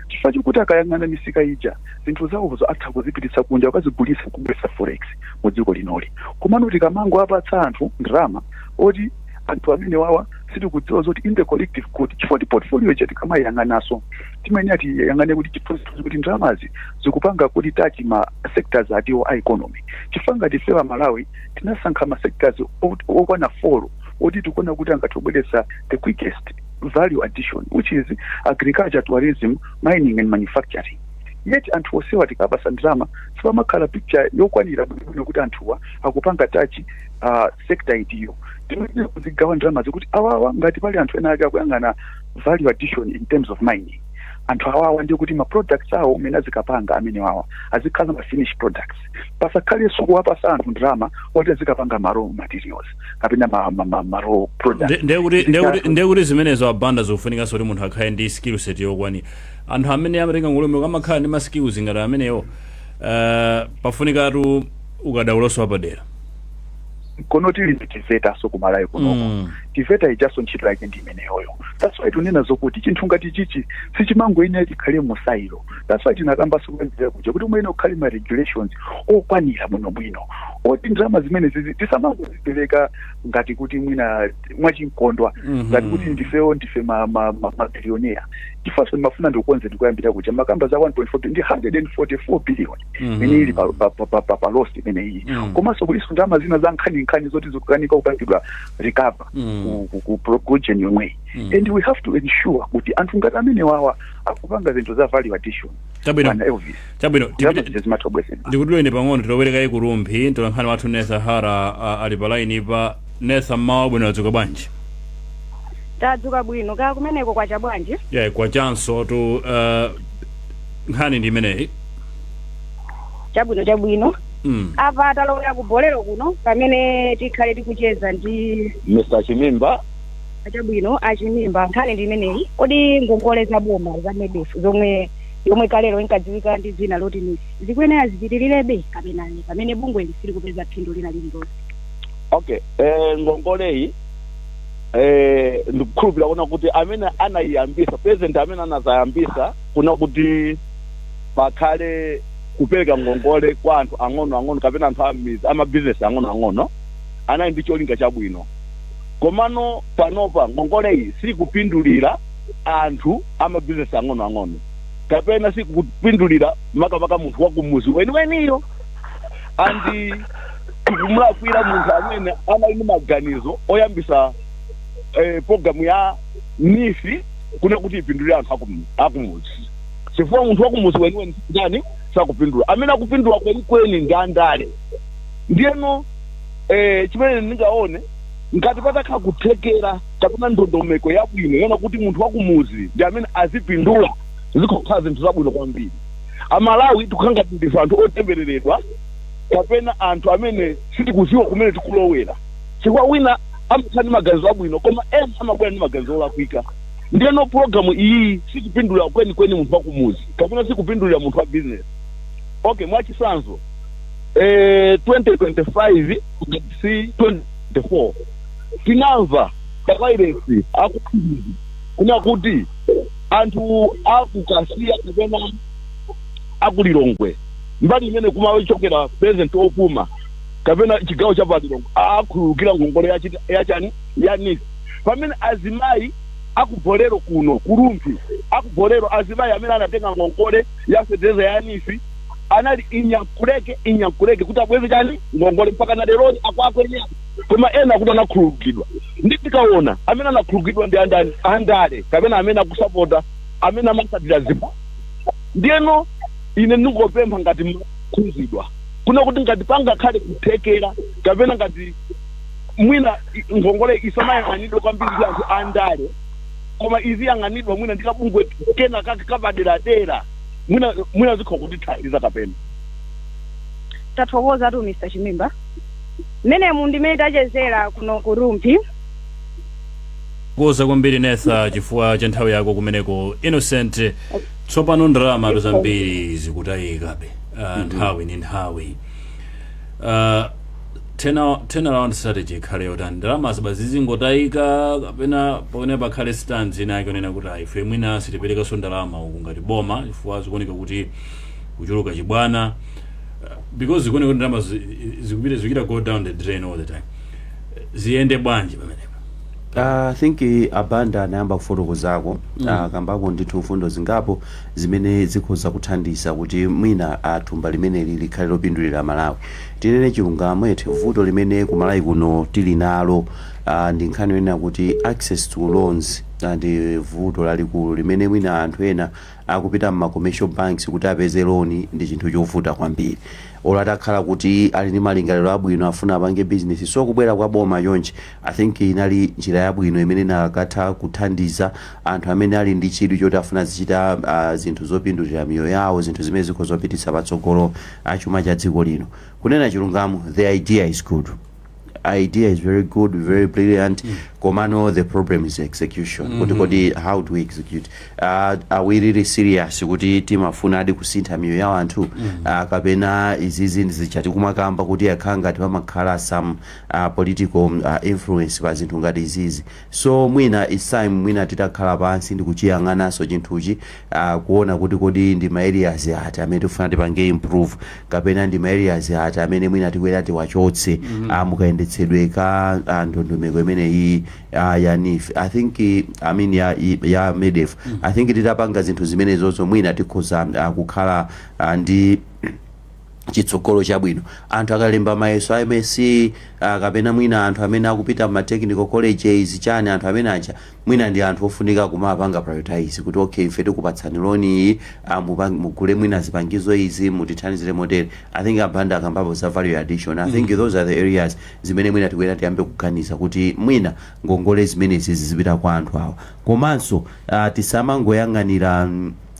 chifukwa chokuti akayang'ana misika ija zinthu zawozo atha kuzipititsa kunja, ukazigulitsa, kubweza forex mu dziko linoli. Komano tikamango apatsa anthu ndalama oti anthu amene wawa sitikudziwa zoti in the collective good, chifukwa ti portfolio ija tikamayang'anaso timayenera tiyang'ane kuti chithunzithunzi kuti ndalamazi zikupanga kuti touch ma sectors atiwo a economy, chifukwa ngati ifewa Malawi tinasankha ma sectors okwana 4 oti tikuona kuti angathe kubweretsa the quickest value addition, which is agriculture, tourism, mining and manufacturing, yet anthu osewa tikapasa ndalama sipamakhala picture yokwanira bwinobwino kuti anthuwa akupanga touch sector itiyo. Timayenera kuzigawa ndalama zikuti awawa, ngati pali anthu ena ake akuyang'ana value addition in terms of mining, anthu awawa ndiye kuti ma products awo amene azikapanga amene wawa azikhala ma finished products. Pasakhalenso kuwapasa anthu ndalama oti azikapanga ma raw materials kapena ma raw products. Ndiye kuti zimenezo abanda zikufunikanso kuti munthu akhale ndi skill set yokwanira. Anthu amene amatenga ngongole amakhala ndi ma skills ngati amenewo, pafunikatu ukadauloso wapadera. Kono tili ndi TEVETA kumalawi kunoko. TEVETA ijaso ntchito yake ndi imeneyoyo. That's why tunena zokuti chinthu ngati chichi sichimangoyenera chikhale mu silo. That's why tinakambaso kuyambirira kuja kuti umene ukhale ma regulations okwanira bwinobwino oti ndalama zimene zizi tisamangozipereka ngati kuti mwina mwachinkondwa, ngati kuti ndifewo ndife ma billionaire. Chifukwa ndimafuna ndikukonze, ndikuyambira kuja makamba za 1.4 ndi 144 billion imene ili pa loss imeneyi. Komanso kuliso ndalama zina za nkhaninkhani zoti zikukanika kupangidwa recover ku region yomweyi, and we have to ensure kuti anthu ngati amene wawa akupanga zinthu za value addition. Chabwino. Bwana Elvis, Chabwino. ndalama zija zimatha kubwezedwa. Ndikutuleni pang'ono, tilowerekayi kuRumphi. Mtolankhani wathu Netha Hara ali pa line pa. Netha, mmawa bwino, adzuka bwanji? Tadzuka bwino, kaya kumeneko kwacha bwanji? Yeah, kwachanso tu. Nkhani ndi imeneyi. Chabwino, chabwino. Apa talowera ku Bolero kuno pamene tikhale tikucheza ndi Mr. Chimimba. Chabwino, Achimimba, nkhani ndi imeneyi: kodi ngongole za boma za MEDEF, zomwe yomwe kalero inkadziwika ndi dzina loti NEEF, zikuyenera zipitirirebe kapena pamene bungwe lisili kupeza phindu lina lililonse? Okay, ngongoleyi Ndikukhulupirira kuna kuti amene anayiyambisa, president amene anazayambisa kuna kuti pakhale kupereka ngongole kwa anthu ang'ono ang'ono kapena anthu amizi amabizinesi ang'ono ang'ono, anali ndi cholinga chabwino. Komano panopa ngongole iyi sikupindulira anthu amabizinesi ang'ono ang'ono kapena sikupindulira makamaka munthu wakumuzi weniweniyo, and tikumulakwira munthu amene anali ndi maganizo oyambisa program ya NEEF kuna kuti ipindulire anthu akumuzi, chifukwa munthu wakumuzi weniweni ndani sakupindula. Amene akupindula kwenikweni ndi andale. Ndiyeno chimene ndingaone, ngati patakhala kuthekera kapena ndondomeko yabwino yona kuti munthu wakumuzi ndi amene azipindula, zikukhala zinthu zabwino kwambiri. Amalawi tikukhala ngati ndife anthu otembereredwa kapena anthu amene sitikuziwa kumene tikulowera, chifukwa wina amakhala ndi maganizo abwino koma ena amabwera ndi maganizo olakwika. Ndiyeno pulogalamu iyi sikupindulira kwenikweni munthu wakumuzi kapena sikupindulira munthu wa business. Okay, mwachisanzo, 2025 si 24, tinamva pakairesi akuti kuna kuti anthu akukasiya kapena akulilongwe, mbali imene kumachokera president opuma kapena chigawo cha palilongwe, akhululukira ngongole yachani, ya NEEF, pamene azimayi akubolero kuno kurumphi, akubolero, azimayi amene anatenga ngongole ya fetereza ya NEEF anali inyankuleke inyankuleke kuti abweze chani, ngongole, mpaka na leroli akwakwenera. Koma ena akuti anakhululukidwa. Ndi tikaona amene anakhululukidwa ndi andani? Andale kapena amene akusapota, amene amasatira zipo. Ndiyeno ine ndingopempha ngati mkhuzidwa kuna kuti ngati pangakhale kuthekera kapena ngati mwina ngongole isamayang'anidwe kwambiri ndi anthu andale, koma iziyang'anidwa mwina ndi kabungwe kena kake kapaderadera, mwina zikho kutithandiza kapena. Tathokoza tu, Mr Chimimba. Mmenemu ndimene tachezera kuno ku Rumphi. Kuza kwambiri, Netha, chifukwa cha nthawi yako kumeneko. Innocent, tsopano ndalama zambiri zikutayikabe nthawi ni nthawi. Turnaround strategy ikhale yotani? Ndalama ziba zizingotayika kapena pamene pakhale stance ina yake yonena kuti ayi, ife mwina sitiperekanso ndalama uku ngati boma, chifukwa zikuoneka kuti kuchuluka chibwana, because zikuoneka kuti ndalama zikupita, zikuchita go down the drain all the time? Ziyende bwanji pamenepo? I think abanda anayamba kufotokozako, kambako ndithu mfundo zingapo zimene zikhoza kuthandiza kuti mwina thumba limeneli likhale lopindulira Malawi. Tinene chilungamo ete, vuto limene kumalawi kuno tili nalo ndi nkhani yonena kuti access to loans ndi vuto lalikulu limene mwina anthu ena akupita mma commercial banks kuti apeze loan ndi chinthu chovuta kwambiri, olo atakhala kuti ali ndi malingaliro abwino, afuna apange business. So kubwera kwa boma chonchi, I think inali njira yabwino imene inakatha kuthandiza anthu amene ali ndi chidwi choti afuna zichita zinthu zopindulira miyoyo yawo, zinthu zimene zikhoza zopititsa patsogolo achuma cha dziko lino. Kunena chilungamo, the idea is good, idea is very good, very brilliant, komano the problem is execution, kuti kodi how do we execute? Are we really serious kuti timafuna adi kusintha miyoyo ya anthu, kapena izizi ndizichati kumakamba kuti akhala ngati pamakhala some political influence pa zinthu ngati izizi? So mwina it's time mwina titakhala pansi ndi kuchiyang'ananso chinthuchi, kuona kuti kodi ndi ma areas ati amene tifuna tipange improve kapena ndi ma areas ati amene mwina tikwera tiwachotse mukayendetsedwe ka ndondomeko imeneyi ya NEEF, I think, I mean, ya MEDEF. I think titapanga zinthu zimenezozo, mwina tikhoza kukhala ndi chitsogolo chabwino. Anthu akalemba mayeso a MSCE, kapena mwina anthu amene akupita ma technical colleges chani, anthu amene aja mwina ndi anthu ofunika kumapanga prioritize kuti okay, ife tikupatsani loan iyi, mugule mwina zipangizo izi, mutithandizire motere. I think abanda akambapo za value addition. I think those are the areas zimene mwina tikuyenera tiyambe kuganiza kuti mwina ngongole zimenezi zizipita kwa anthu awa. Komanso tisamangoyang'anira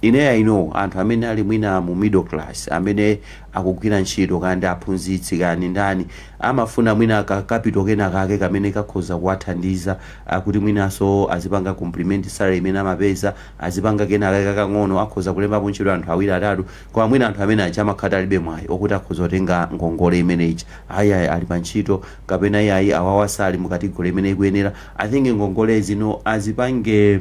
Ine I know anthu amene ali mwina mu middle class, amene akugwira ntchito, kandi aphunzitsi, kani ndani, amafuna mwina ka capital kena kake kamene kakhoza kuwathandiza kuti mwinanso azipanga complement salary imene amapeza, azipanga kena kake kakang'ono, akhoza kulembapo ntchito anthu awiri, atatu. Koma mwina anthu amene aja amakhala alibe mwayi okuti akhoza kutenga ngongole imene ija. Ayi, ayi, ali pa ntchito, kapena iyayi, awawa sali mu category imene ikuyenera. I think ngongole zino azipange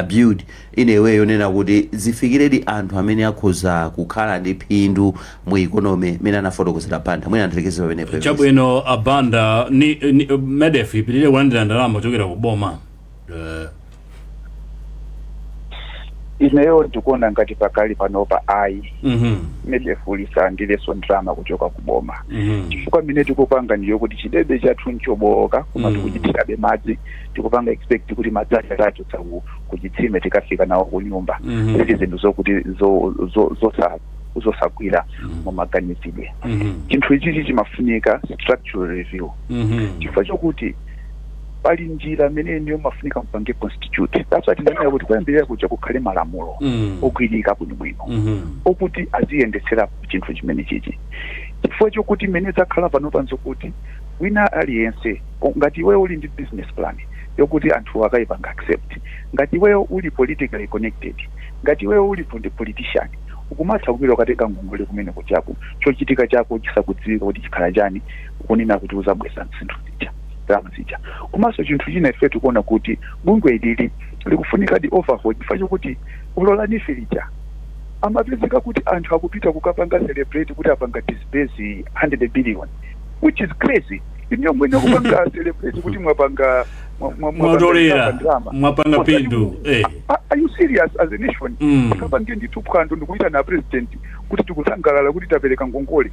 build in a way yonena kuti zifikiredi anthu amene akhoza kukhala ndi phindu mu economy, mene anafotokozera Banda. Mwina andilekeze pamenepo. Chabwino, abanda ni MEDEF ipitirire kulandira ndalama kuchokera ku boma? Ineyo ndikuona ngati pakali panopa ayi. MEDEF lisalandirenso ndalama kuchoka kuboma, chifukwa mmene tikupanga ndiyo kuti chidebe chathu nchobowoka, koma tikuchithirabe madzi, tikupanga expect kuti madzi aja tachotsa kuchitsime tikafika nawo ku nyumba. Zili zinthu zokuti zosagwira mumaganizidwe. Chinthu ichichi chimafunika structural review, chifukwa chokuti pali njira imene niyo mafunika mupange constitute. That's why tinanena kuti kuyambirira kuja kukhale malamulo ogwirika bwinobwino okuti aziyendetsera chinthu chimene chichi, chifukwa chokuti mmene zakhala pano panzokuti wina aliyense, ngati iweyo uli ndi business plan yokuti anthu akayipanga accept, ngati iweyo uli politically connected, ngati iweyo uli politician, ukumatha kupita ukatenga ngongole kumene kuchako, chochitika chako chisakudziwika kuti chikhala chani, ukunena kuti uzabweza zinthu zija, ndalama zija. Komanso chinthu china, ife tikuona kuti bungwe ilili likufunika di overhaul, chifukwa chokuti ulola NEEF lija amapezeka kuti anthu akupita kukapanga celebrate kuti apanga disburse 100 billion, which is crazy. Iniyo mwene kupanga celebrate kuti mwapanga mwatolera, ndalama, mwapanga phindu. Are you serious as a nation? Tikapange ndithu phwando ndikuita na president kuti tikusangalala kuti tapereka ngongole.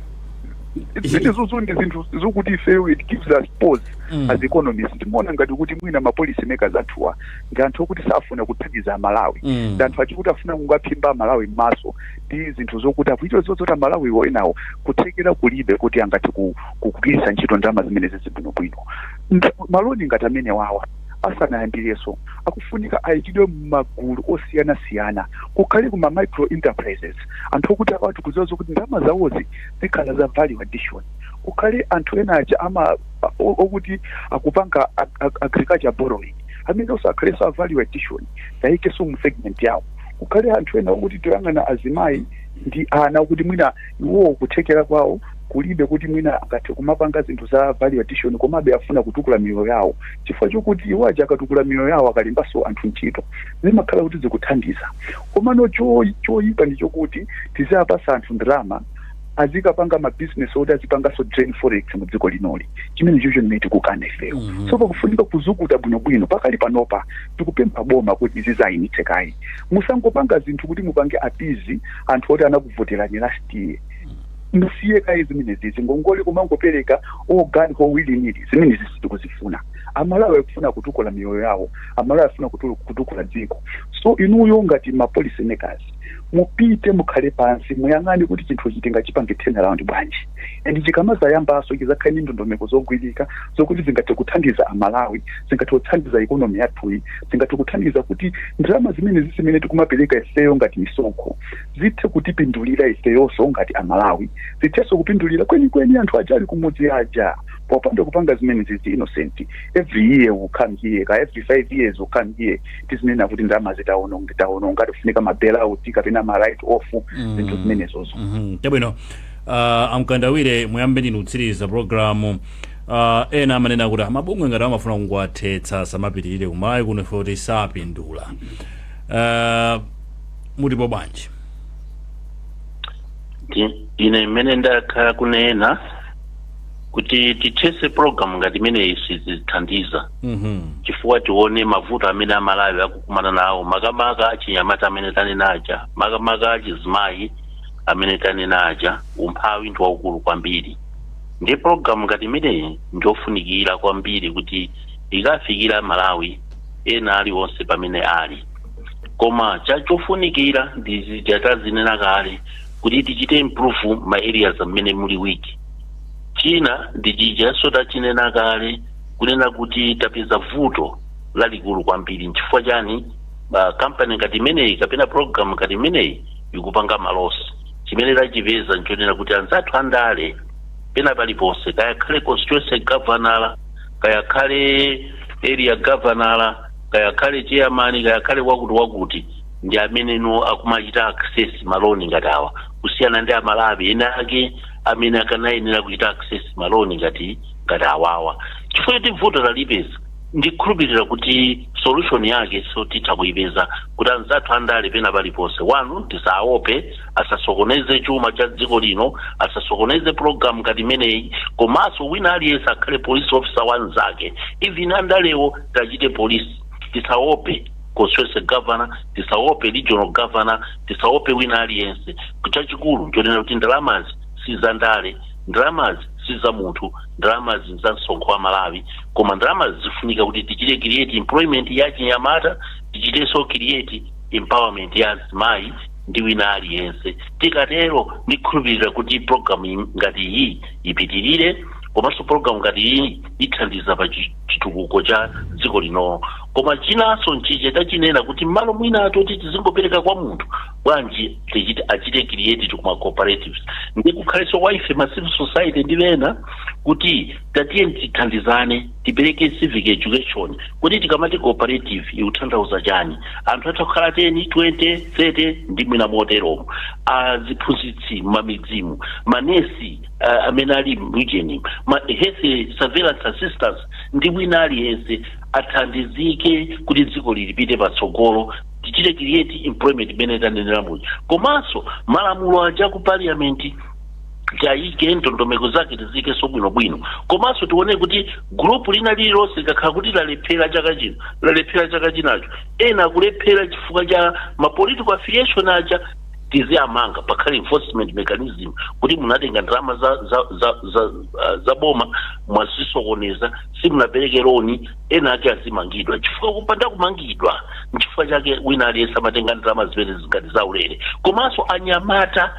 Zimenezozo ndi zinthu zokuti ifeyo it gives us pause. As economists, timaona ngati kuti mwina ma policy makers athuwa ndi anthu okuti safuna kuthandiza Amalawi, ndi anthu achikuti afuna kungaphimba Amalawi m'maso ndi zinthu zokuti akuchita zozoti Amalawiwo enawo kuthekera kulibe kuti angathe kugwiritsa ntchito ndalama zimenezi zibwinobwino. Ma loan ngati amene wawa asanayambirenso akufunika ayikidwe m'magulu osiyanasiyana, kukhale kuma micro enterprises, anthu okuti awati kudziwa zokuti ndalama zawozi zikhala za value addition, kukhale anthu ena aja ama okuti akupanga agriculture borrowing, amene osakhalenso a value addition, taikeso mu segment yawo, kukhale anthu ena okuti toyang'ana azimayi ndi ana, okuti mwina iwowo kuthekera kwawo kulibe kuti mwina angathe kumapanga zinthu za value addition, komabe afuna kutukula miyoyo yawo, chifukwa chokuti iwo aja akatukula miyoyo yawo, akalembanso anthu ntchito, zimakhala kuti zikuthandiza. Komano choyipa ndi chokuti tiziyapasa anthu ndalama azikapanga mabizinesi oti azipanganso drain forex mu dziko linoli, chimene chocho ndimene tikukana ifeyo. So pakufunika kuzukuta bwinobwino. Pakali panopa tikupempha boma kuti zizayinitse kayi. Musangopanga zinthu kuti mupange appease anthu oti anakuvoterani last year. Musiye kayi zimenezi, ngongole kumangopereka all willy-nilly, zimenezi sitikuzifuna. Amalawi akufuna kutukula miyoyo yawo, Amalawi afuna kutukula dziko. So inuyo ngati ma policy makers mupite mukhale pansi, muyang'ane kuti chinthu chitingachipange turnaround bwanji, and chikamazayambaso chizakhale ndi ndondomeko zogwirika zokuti zingathe kuthandiza Amalawi, zingathe kuthandiza economy yathuyi, zingathe kuthandiza kuti ndalama zimene zimene tikumapereka ifeyo ngati misonkho zithe kutipindulira ifeyonso ngati Amalawi, zithenso kupindulira kwenikweni anthu aja ali kumudzi aja. Popanda kupanga zimene zizi, Innocent, every year will come here, ka every 5 years will come here, tizinena kuti ndalama zitaononga, taononga, tifunika ma bailout kapena ma write off, zinthu zimenezozo. Chabwino, amkandawire, muyambe ndinu kutsiriza programu. Ena amanena kuti amabungwe ngati amafuna kungwathetsa, samapitirire kumayi kuno ife kuti sapindula. Mutipo bwanji? Ine mmene ndakhala kunena kuti tithetse program ngati imeneyi sizithandiza, chifukwa tione mavuto amene Amalawi akukumana nawo, makamaka achinyamata amene tanena aja, makamaka achizimayi amene tanena aja. Umphawi ndi waukulu kwambiri, ndi program ngati imeneyi ndiofunikira kwambiri kuti ikafikira Malawi ena aliwonse pamene ali. Koma chachofunikira ndi tazinena kale kuti tichite improve ma areas amene muli weak. China ndi chichanso tachinena kale kunena kuti tapeza vuto lalikulu kwambiri. Nchifukwa chani? Kampani ngati imeneyi kapena program ngati imeneyi ikupanga ma loss. Chimene tachipeza nchonena kuti anzathu andale pena paliponse, kaya khale constituency governor, kaya khale area governor, kaya khale chairman, kaya khale wakuti wakuti, ndi amene no akumachita access ma loan ngati awa, kusiyana ndi Amalawi ena ake amene akanayenera kuchita access ma loan ngati awawa. Chifukwa choti vuto talipeza, ndikhulupirira kuti solution yake so titha kuyipeza kuti anzathu andale pena paliponse wanu tisaope, asasokoneze chuma cha dziko lino, asasokoneze program ngati imeneyi. Komanso wina aliyense akhale police officer wanzake, even andalewo tachite police. Tisaope constituency governor, tisaope regional governor, tisaope wina aliyense. Chachikulu nchonena kuti ndalamazi si za ndale, ndalamazi si za munthu, ndalamazi za msonkho wa Malawi. Koma ndalamazi zifunika kuti tichite create employment ya chinyamata, tichitenso create empowerment ya azimayi ndi wina aliyense. Tikatero ndikhulupirira kuti program ngati iyi ipitirire, komanso program ngati iyi ithandiza pa chitukuko cha dziko lino. Koma chinanso nchiche tachinena kuti mmalo mwina atoti tizingopereka kwa munthu, bwanji tichite achite create kuma cooperatives, ndi kukhalenso kwa ife ma civil society ndi ena kuti tatiye tithandizane, tipereke civic education kuti tikamati cooperative ikutanthauza chani. Anthu atha kukhala 10, 20, 30 ndi mwina moteromo, aziphunzitsi m'mamidzimu, manesi amene ali m'region, ma health surveillance assistants ndi wina aliyense athandizike kuti dziko lilipite patsogolo, tichite create employment imene tanenera muja. Komanso malamulo aja ku parliament tiyayike ndondomeko zake, tizikenso bwinobwino. Komanso tione kuti group lina lililonse likakhala kuti lalephera chaka chino, lalephera chaka chinacho, ena akulephera chifukwa cha ma political affiliation aja, tiziyamanga, pakhale enforcement mechanism kuti munatenga ndalama za boma, mwazisokoneza, simunapereke loan, ena ake azimangidwa. Chifukwa kupanda kumangidwa, nchifukwa chake wina aliyense amatenga ndalama zimene zingati zaulere. Komanso anyamata,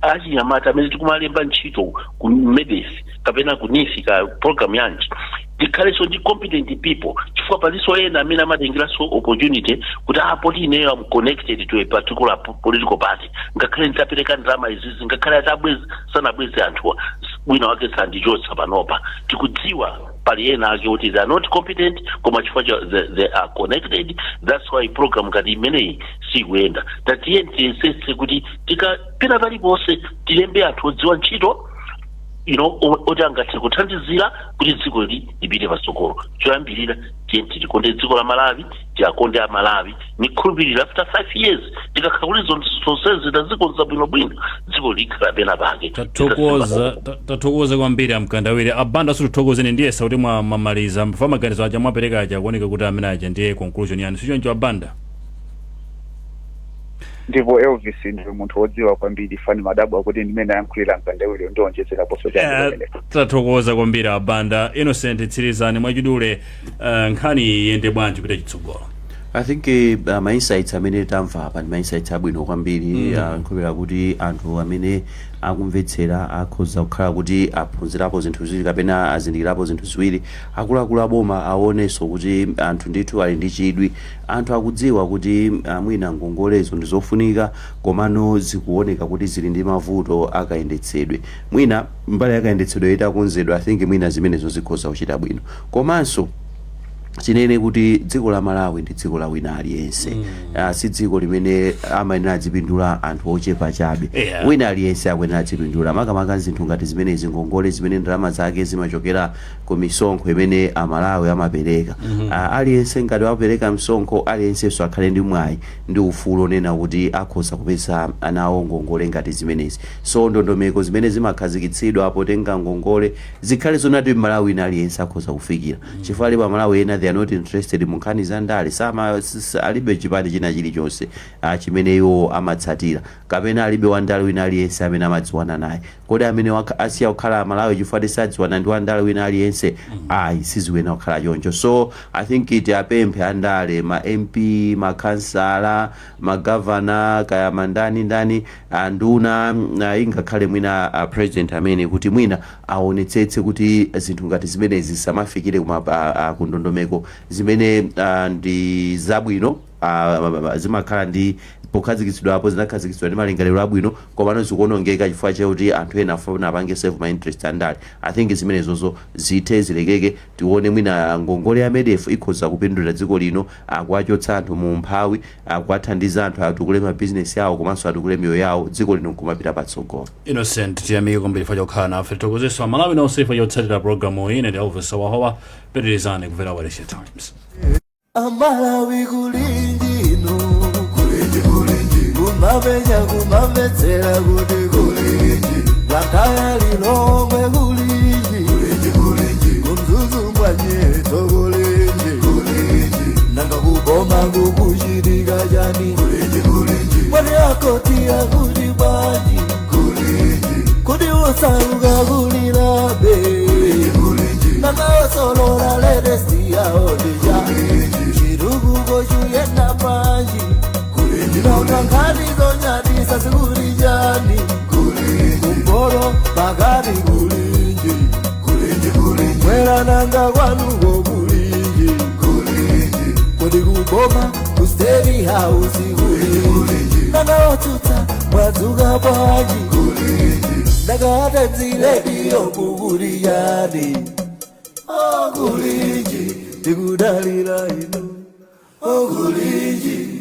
achinyamata amene tikumalemba ntchito ku MEDEF kapena ku NEEF ka program yanji, tikhalenso ndi competent people, chifukwa palinso ena amene amatengeranso opportunity kuti apo ti ineyo am connected to a particular political party, ngakhale nditapereka ndalama izizi, ngakhale atabwezi sanabweze anthuwa, wina wake sandichotsa. Panopa tikudziwa pali ena ake kuti they are not competent, koma chifukwa cha they are connected, that's why program ngati imeneyi sikuyenda. Tatiye tiyesetse kuti tikapita paliponse tilembe anthu odziwa ntchito oti angathe kuthandizira kuti dziko li lipite patsogolo. Choyambirira, tiye tilikonde dziko la Malawi, tiakonde a Malawi. Nikhulupirira after 5 years tikakhala kuti zonsezi tazikonza bwinobwino, dziko likhala pena pake. Tathokoza, tathokoza kwambiri amkandawire. Abanda, situthokozeni, ndiyesa kuti mwamaliza mfa maganizo aja mwapereka aja, kuoneka kuti amene aja ndiye conclusion yanu, sichoncho abanda? Ndipo Elvis, ndiwe munthu wodziwa kwambiri. Fani madabwa kuti ndimene ayankhulira Mkandawire ndionjezeraponso chani pamenepo? Tathokoza kwambiri abanda. Innocent, tsirizani mwachidule, nkhani iyende bwanji kupita chitsogolo? I think ma insights amene tamva apa ndi ma insights abwino kwambiri. Nkhulupirira kuti anthu amene akumvetsera akhoza kukhala kuti aphunzirapo zinthu ziwiri kapena azindikirapo zinthu ziwiri. Akuluakulu aboma aonenso kuti anthu ndithu ali ndi chidwi, anthu akudziwa kuti mwina ngongolezo ndi zofunika, komano zikuoneka kuti zili ndi mavuto akayendetsedwe. Mwina mbali yakayendetsedwe itakonzedwa, I think mwina zimenezo zikhoza kuchita bwino. Komanso tinene kuti dziko la Malawi ndi dziko la wina aliyense, si dziko limene amayenera adzipindula anthu ochepa chabe. Wina aliyense akuyenera adzipindula, makamaka zinthu ngati zimenezi, ngongole zimene ndalama zake zimachokera ku misonkho imene Amalawi amapereka. Aliyense ngati wapereka msonkho, aliyensenso akhale ndi mwayi ndi ufulu onena kuti akhoza kupeza nawo ngongole ngati zimenezi. So ndondomeko zimene zimakhazikitsidwa potenga ngongole zikhale zonati Malawi wina aliyense akhoza kufikira, chifukwa alipo Amalawi ena they are not interested mu nkhani za ndale, sama alibe chipani china chilichonse chimene iwo amatsatira, kapena alibe wandale wina aliyense amene amadziwana naye. Kodi amene asiya kukhala Amalawi chifukwa tisadziwana ndi wandale wina aliyense? Ayi, siziyenera kukhala choncho. So I think tiapemphe andale, ma MP, makhansala, magavana, kaya mandani ndani, anduna, ingakhale mwina president amene, kuti mwina aonetsetse kuti zinthu ngati zimenezi zisamafikire kuma ku ndondomeko zimene ndi zabwino. Zimakhala ndi pokhazikitsidwapo, zinakhazikitsidwa ndi malingaliro abwino, komano zikuonongeka chifukwa chakuti anthu ena afuna apange serve ma interest andale. I think zimenezozo zithe, zilekeke. Tione mwina ngongole ya MEDEF ikhoza kupindulira dziko lino, akuachotsa anthu mu umphawi, akuathandiza anthu atukule mabizinesi awo komanso atukule miyoyo yawo, dziko lino nkumapita patsogolo. Innocent, tiyamike kwambiri chifukwa chokhala nafe. Tithokozenso Amalawi nonse chifukwa chotsatira programu iyi. Ine ndi Elvis Sawahowa. Pitirizani kumvera Wailesi Times. Amalawi, kulinji inu, kulinji, kulinji, kumapenya kumamvetsera kuti kulinji, Blantyre, Lilongwe, kulinji, kulinji, kulinji, kuMzuzu mbwanyeto, kulinji, kulinji, nanga kuboma kukuchitika chani? Kulinji, kulinji, mwani akoti akuti bwanji? Kulinji, kuti usauka kulilabe? Kulinji, nanga osolola latest yawo ndija chitukuko chuyenda panji? Nanga nkhani zonyadisa zikuli chani? Kumporo pakati, kulinji, mwera, nanga kwanuko kulinji? Kuti kuboma ku State House kulinji? Nanga otsutsa mwadzuka bwanji? Nanga Times Radio kukuli chani? Okulinji, tikudalira inu, okulinji.